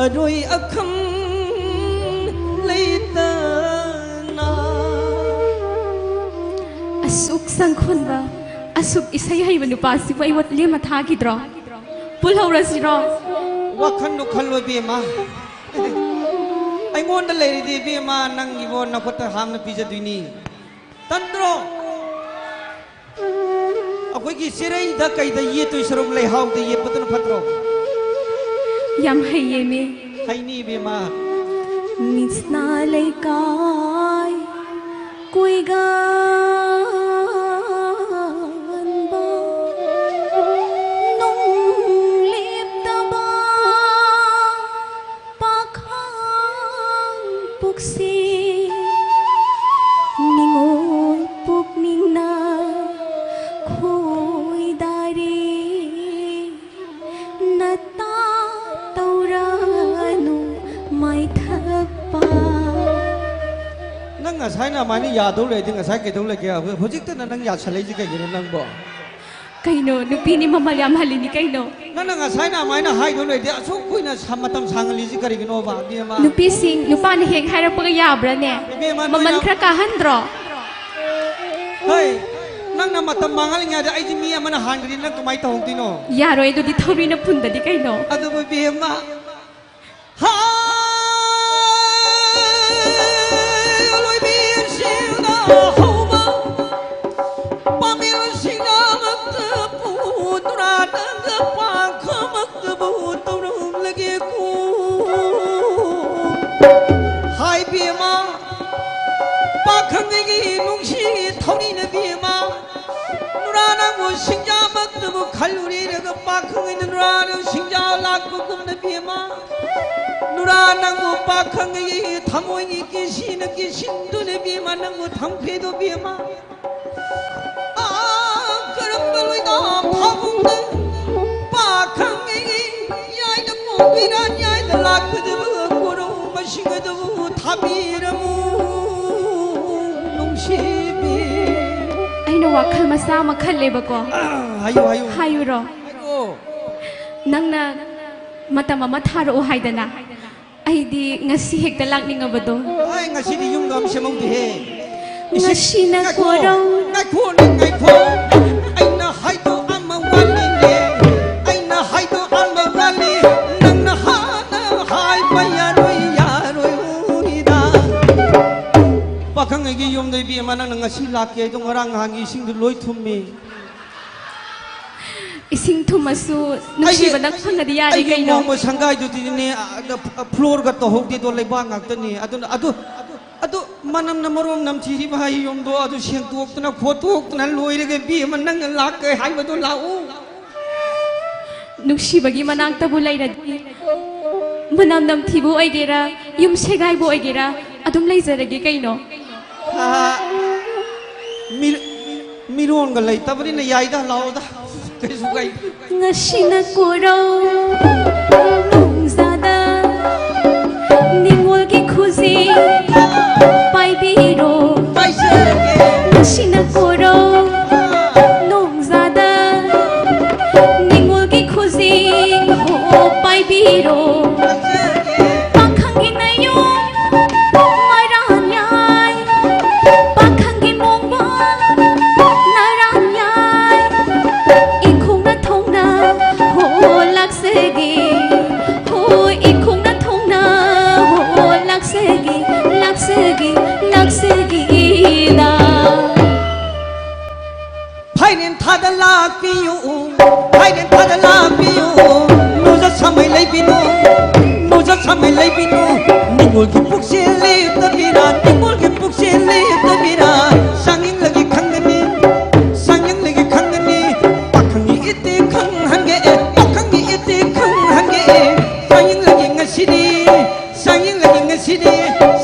ꯑꯔꯣꯏ ꯑꯈꯪ ꯂꯩꯇꯅ꯫ ꯑꯁꯨꯛ ꯁꯪꯈꯣꯟꯕ, ꯑꯁꯨꯛ ꯏꯁꯩ ꯍꯩꯕ ꯅꯨꯄꯥꯁꯤꯕꯨ ꯑꯩ ꯂꯦꯝꯃ ꯊꯥꯈꯤꯗ꯭ꯔꯣ? ꯄꯨꯜꯍꯧꯔꯁꯤꯔꯣ? ꯋꯥꯈꯜꯗꯣ ꯈꯜꯂꯣ ꯏꯕꯦꯝꯃ꯫ ꯑꯩꯉꯣꯟꯗ ꯂꯩꯔꯤꯗꯤ ꯏꯕꯦꯝꯃ ꯅꯪꯒꯤꯕꯣ ꯅꯈꯨꯠꯇ ꯍꯥꯞꯅ ꯄꯤꯖꯗꯣꯏꯅꯤ꯫ ꯇꯟꯗ꯭ꯔꯣ? ꯑꯩꯈꯣꯏꯒꯤ ꯆꯦꯔꯩꯗ ꯀꯩꯗ ꯌꯦꯠꯇꯣꯏ ꯁꯔꯨꯛ ꯂꯩꯍꯥꯎꯗ ꯌꯦꯠꯄꯗꯨꯅ ꯐꯠꯇ꯭ꯔꯣ? ꯌꯥꯝ ꯍꯩꯌꯦꯃꯤ꯫ ꯍꯩꯅꯤ ꯏꯕꯦꯝꯃ꯫ ꯃꯤꯠꯁꯅꯥ ꯂꯩꯀꯥꯏ ꯀꯣꯏꯒꯟꯕ ꯅꯣꯡ ꯂꯦꯞꯇꯕ ꯄꯥꯈꯪ ꯄꯨꯛꯁꯤ ꯅꯤꯉꯣꯜ ꯄꯨꯛꯅꯤꯡꯅ ꯈꯣꯏꯗꯥꯔꯤ꯫ ꯅꯇꯥ ꯇꯧꯔꯅꯨ ꯃꯥꯏꯊꯛꯄ꯫ ꯅꯪ ꯉꯁꯥꯏꯅ ꯑꯗꯨꯃꯥꯏꯅ ꯌꯥꯗꯧ ꯂꯩꯔꯗꯤ ꯉꯁꯥꯏ ꯀꯩꯗꯧ ꯂꯩꯒꯦ? ꯍꯧꯖꯤꯛꯇꯅ ꯅꯪ ꯌꯥꯁꯜꯂꯛꯏꯁꯦ ꯀꯩꯒꯤꯅꯣ ꯅꯪꯕꯣ? ꯀꯩꯅꯣ, ꯅꯨꯄꯤꯅꯤ ꯃꯃꯜ ꯌꯥꯝ ꯍꯜꯂꯤꯅꯤ ꯀꯩꯅꯣ꯫ ꯅꯪꯅ ꯉꯁꯥꯏꯅ ꯑꯗꯨꯃꯥꯏꯅ ꯍꯥꯏꯗꯧ ꯂꯩꯔꯗꯤ ꯑꯁꯨꯛ ꯀꯨꯏꯅ ꯁ-, ꯃꯇꯝ ꯁꯥꯡꯍꯜꯂꯤꯁꯤ ꯀꯔꯤꯒꯤꯅꯣꯕ, ꯏꯕꯦꯝꯃ? ꯅꯨꯄꯤꯁꯤꯡ, ꯅꯨꯄꯥꯅ ꯍꯦꯛ ꯍꯥꯏꯔꯛꯄꯒ ꯌꯥꯕ꯭ꯔꯥꯅꯦ? ꯏꯕꯦꯝꯃ, ꯃꯃꯜ ꯅꯣꯏꯅ ꯈꯔ ꯀꯥꯍꯟꯗ꯭ꯔꯣ? ꯍꯩ, ꯅꯪꯅ ꯃꯇꯝ ꯃꯥꯡꯍꯜꯂꯤꯉꯩꯗ ꯑꯩꯗꯤ ꯃꯤ ꯑꯃꯅ ꯍꯥꯟꯈ꯭ꯔꯗꯤ ꯅꯪ ꯀꯃꯥꯏꯅ ꯇꯧꯍꯧꯗꯣꯏꯅꯣ? ꯌꯥꯔꯣꯏ, ꯑꯗꯨꯗꯤ ꯊꯧꯔꯤꯅ ꯄꯨꯟꯗꯗꯤ ꯀꯩꯅꯣ? ꯑꯗꯨꯕꯨ ꯏꯕꯦꯝꯃ, ꯍꯥ, ꯂꯣꯏꯕꯤ ꯁꯤꯡꯅ ꯍꯧꯕ, ꯄꯥꯝꯕꯤ ꯁꯤꯡꯅ ꯃꯛꯇ ꯄꯨꯗꯨꯅ ꯅꯪꯒ ꯄꯥꯈꯪꯃꯛꯇꯕꯨ ꯇꯧꯔꯝꯂꯒꯦꯀꯣ꯫ ꯍꯥꯏ ꯕꯦꯝꯃ, ꯄꯥꯈꯪꯒꯤ ꯅꯨꯡꯁꯤ ꯊꯧꯔꯤꯅ ꯕꯦꯝꯃ, ꯅꯨꯔꯥ ꯅꯪꯕꯨ ꯁꯤꯡꯖꯥꯃꯛꯇꯕꯨ ꯈꯜꯂꯨꯔꯦꯔꯒ ꯄꯥꯈꯪꯒꯤ ꯅꯨꯔꯥ ꯅꯪ ꯁꯤꯡꯖꯥ ꯂꯥꯛꯄꯒꯨꯝꯅ ꯕꯦꯝꯃ, ꯅꯨꯔꯥ ꯅꯪꯕꯨ ꯄꯥꯈꯪꯒꯤ ꯊꯃꯣꯏꯒꯤ ꯀꯤꯁꯤꯅ ꯀꯤꯁꯤꯟꯗꯨꯅ ꯕꯦꯝꯃ ꯅꯪꯕꯨ ꯊꯝꯈ꯭ꯔꯦꯗꯣ ꯕꯦꯝꯃ꯫ ꯑꯥ, ꯀꯔꯝꯕ ꯂꯣꯏꯅ ꯐꯥꯕꯨꯡꯗ ꯄꯥꯈꯪꯒꯤ ꯌꯥꯏꯗ ꯀꯣꯡꯕꯤꯔꯥꯟ ꯌꯥꯏꯗ ꯂꯥꯛꯀꯗꯕ ꯀꯣꯔꯧ ꯃꯁꯤꯡ ꯑꯗꯨꯕꯨ ꯊꯥꯕꯤꯔꯝꯃꯨ ꯅꯨꯡꯁꯤꯕꯤ꯫ ꯑꯩꯅ ꯋꯥꯈꯜ ꯃꯆꯥ ꯑꯃ ꯈꯜꯂꯦꯕꯀꯣ꯫ ꯑꯥ, ꯍꯥꯏꯌꯨ, ꯍꯥꯏꯌꯨ꯫ ꯍꯥꯏꯌꯨꯔꯣ? ꯍꯥꯏꯌꯨ꯫ ꯅꯪꯅ ꯃꯇꯝ ꯑꯃ ꯊꯥꯔꯛꯑꯣ ꯍꯥꯏꯗꯅ꯫ ꯑꯩꯗꯤ ꯉꯁꯤ ꯍꯦꯛꯇ ꯂꯥꯛꯅꯤꯡꯉꯕꯗꯣ꯫ ꯑꯩ ꯉꯁꯤꯗꯤ ꯌꯨꯝꯒ ꯑꯃ ꯁꯦꯝꯍꯧꯗꯦꯍꯦ꯫ ꯏꯁꯤꯡ-, ꯉꯁꯤꯅ ꯉꯥꯏꯈꯣ, ꯀꯣꯔꯧ꯫ ꯉꯥꯏꯈꯣ, ꯅꯪ ꯉꯥꯏꯈꯣ꯫ ꯑꯩꯅ ꯍꯥꯏꯗꯣ ꯑꯃ ꯋꯥꯠꯂꯤꯅꯦ꯫ ꯑꯩꯅ ꯍꯥꯏꯗꯣ ꯑꯃ ꯋꯥꯠꯂꯤ꯫ ꯅꯪꯅ ꯍꯥꯟꯅ ꯍꯥꯏꯕ ꯌꯥꯔꯣꯏ, ꯌꯥꯔꯣꯏ ꯎꯏꯗ꯫ ꯄꯥꯈꯪ ꯑꯩꯒꯤ ꯌꯨꯝꯗ ꯏꯕꯦꯝꯃ ꯅꯪꯅ ꯉꯁꯤ ꯂꯥꯛꯀꯦ ꯍꯥꯏꯗꯣ ꯉꯔꯥꯡ ꯅꯍꯥꯟꯒꯤ ꯏꯁꯤꯡꯗꯨ ꯂꯣꯏ ꯊꯨꯝꯃꯤ꯫ ꯏꯁꯤꯡ ꯊꯨꯝꯃꯁꯨ ꯅꯨꯡꯁꯤꯕ ꯑꯩꯒꯤ, ꯅꯪ ꯐꯪꯉꯗꯤ ꯌꯥꯔꯦ ꯑꯩꯒꯤ ꯀꯩꯅꯣ꯫ ꯃꯣꯡꯕ ꯁꯪꯒꯥꯏꯗꯨꯗꯤꯅꯦ, ꯑꯗ ꯐ꯭ꯂꯣꯔꯒ ꯇꯧꯍꯧꯗꯦꯗꯣ, ꯂꯩꯕꯥꯛ ꯉꯥꯛꯇꯅꯤ꯫ ꯑꯗꯨꯅ ꯑꯗꯨ, ꯑꯗꯨ ꯃꯅꯝꯅ ꯃꯔꯣꯝ ꯅꯝꯊꯤꯔꯤꯕ ꯍꯥꯏ ꯌꯨꯝꯗꯣ, ꯑꯗꯨ ꯁꯦꯡꯇꯣꯛꯇꯅ ꯈꯣꯠꯇꯣꯛꯇꯅ ꯂꯣꯏꯔꯒ ꯏꯕꯦꯝꯃ ꯅꯪꯅ ꯂꯥꯛꯀꯦ ꯍꯥꯏꯕꯗꯣ ꯂꯥꯛꯎ꯫ ꯅꯨꯡꯁꯤꯕꯒꯤ ꯃꯅꯥꯛꯇꯕꯨ ꯂꯩꯔꯗꯤ, ꯃꯅꯝ ꯅꯝꯊꯤꯕ ꯑꯣꯏꯒꯦꯔꯥ, ꯌꯨꯝ ꯁꯦꯒꯥꯏꯕ ꯑꯣꯏꯒꯦꯔꯥ, ꯑꯗꯨꯝ ꯂꯩꯖꯔꯒꯦ ꯀꯩꯅꯣ꯫ ꯑꯥ, ꯃꯤ-, ꯃꯤꯔꯣꯟꯒ ꯂꯩꯇꯕꯅꯤꯅ ꯌꯥꯏꯗ, ꯂꯥꯛꯑꯣꯗ꯫ ꯀꯩꯁꯨ ꯀꯥꯏꯗꯦ꯫ ꯉꯁꯤꯅ ꯀꯣꯔꯧ ꯅꯣꯡꯖꯥꯗ ꯅꯤꯉꯣꯜꯒꯤ ꯈꯨꯖꯤꯡ ꯄꯥꯏꯕꯤꯔꯣ꯫ ꯄꯥꯏꯖꯔꯒꯦ꯫ ꯉꯁꯤꯅ ꯀꯣꯔꯧ ꯑꯥ꯫ ꯅꯣꯡꯖꯥꯗ ꯂꯥꯛꯄꯤꯌꯨ, ꯐꯥꯏꯔꯦꯟ ꯊꯥꯗ ꯂꯥꯛꯄꯤꯌꯨ, ꯅꯨꯖ ꯁꯥꯃꯩ ꯂꯩꯕꯤꯅꯨ, ꯅꯨꯖ ꯁꯥꯃꯩ ꯂꯩꯕꯤꯅꯨ, ꯅꯤꯡꯉꯣꯜꯒꯤ ꯄꯨꯛꯁꯦ ꯂꯦꯞꯇꯕꯤꯔ, ꯅꯤꯡꯉꯣꯜꯒꯤ ꯄꯨꯛꯁꯦ ꯂꯦꯞꯇꯕꯤꯔ, ꯁꯥꯡꯌꯦꯡꯂꯒꯤ ꯈꯪꯒꯅꯤ, ꯁꯥꯡꯌꯦꯡꯂꯒꯤ ꯈꯪꯒꯅꯤ, ꯄꯥꯈꯪꯒꯤ ꯏꯇꯤ ꯈꯪꯍꯟꯒꯦ, ꯄꯥꯈꯪꯒꯤ ꯏꯇꯤ ꯈꯪꯍꯟꯒꯦ, ꯁꯥꯡꯌꯦꯡꯂꯒꯤ ꯉꯁꯤꯗꯤ, ꯁꯥꯡꯌꯦꯡꯂꯒꯤ ꯉꯁꯤꯗꯤ,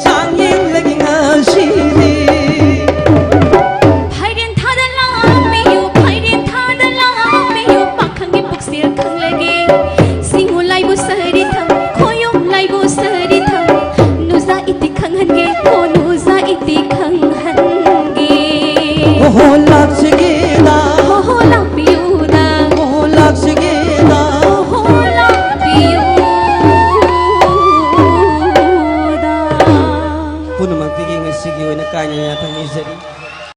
ꯁꯥꯡꯌꯦꯡꯂꯒꯤ ꯉꯁꯤꯗꯤ꯫ ꯐꯥꯏꯔꯦꯟ ꯊꯥꯗ ꯂꯥꯛꯄꯤꯌꯨ, ꯐꯥꯏꯔꯦꯟ ꯊꯥꯗ ꯂꯥꯛꯄꯤꯌꯨ, ꯄꯥꯈꯪꯒꯤ ꯄꯨꯛꯁꯦꯜ ꯈꯪꯂꯒꯦ꯫ ꯁꯤꯡꯉꯨ ꯂꯥꯏꯕꯨ ꯁꯔꯤꯊꯝ, ꯈꯣꯌꯨꯝ ꯂꯥꯏꯕꯨ ꯁꯔꯤꯊꯝ, ꯅꯨꯖꯥ ꯏꯇꯤ ꯈꯪꯍꯟꯒꯦ, ꯀꯣ ꯅꯨꯖꯥ ꯏꯇꯤ ꯈꯪꯍꯟꯒꯦ꯫ ꯍꯣ ꯍꯣ ꯂꯥꯛꯆꯒꯦꯗ, ꯍꯣ ꯍꯣ ꯂꯥꯛꯄꯤꯌꯨꯗ, ꯍꯣ ꯍꯣ ꯂꯥꯛꯆꯒꯦꯗ, ꯍꯣ ꯍꯣ ꯂꯥꯛꯄꯤꯌꯨꯗ꯫ ꯄꯨꯝꯅꯃꯛꯇꯒꯤ ꯉꯁꯤꯒꯤ ꯑꯣꯏꯅ ꯀꯥꯏꯅ ꯌꯥꯊꯪ ꯅꯤꯖꯔꯤ꯫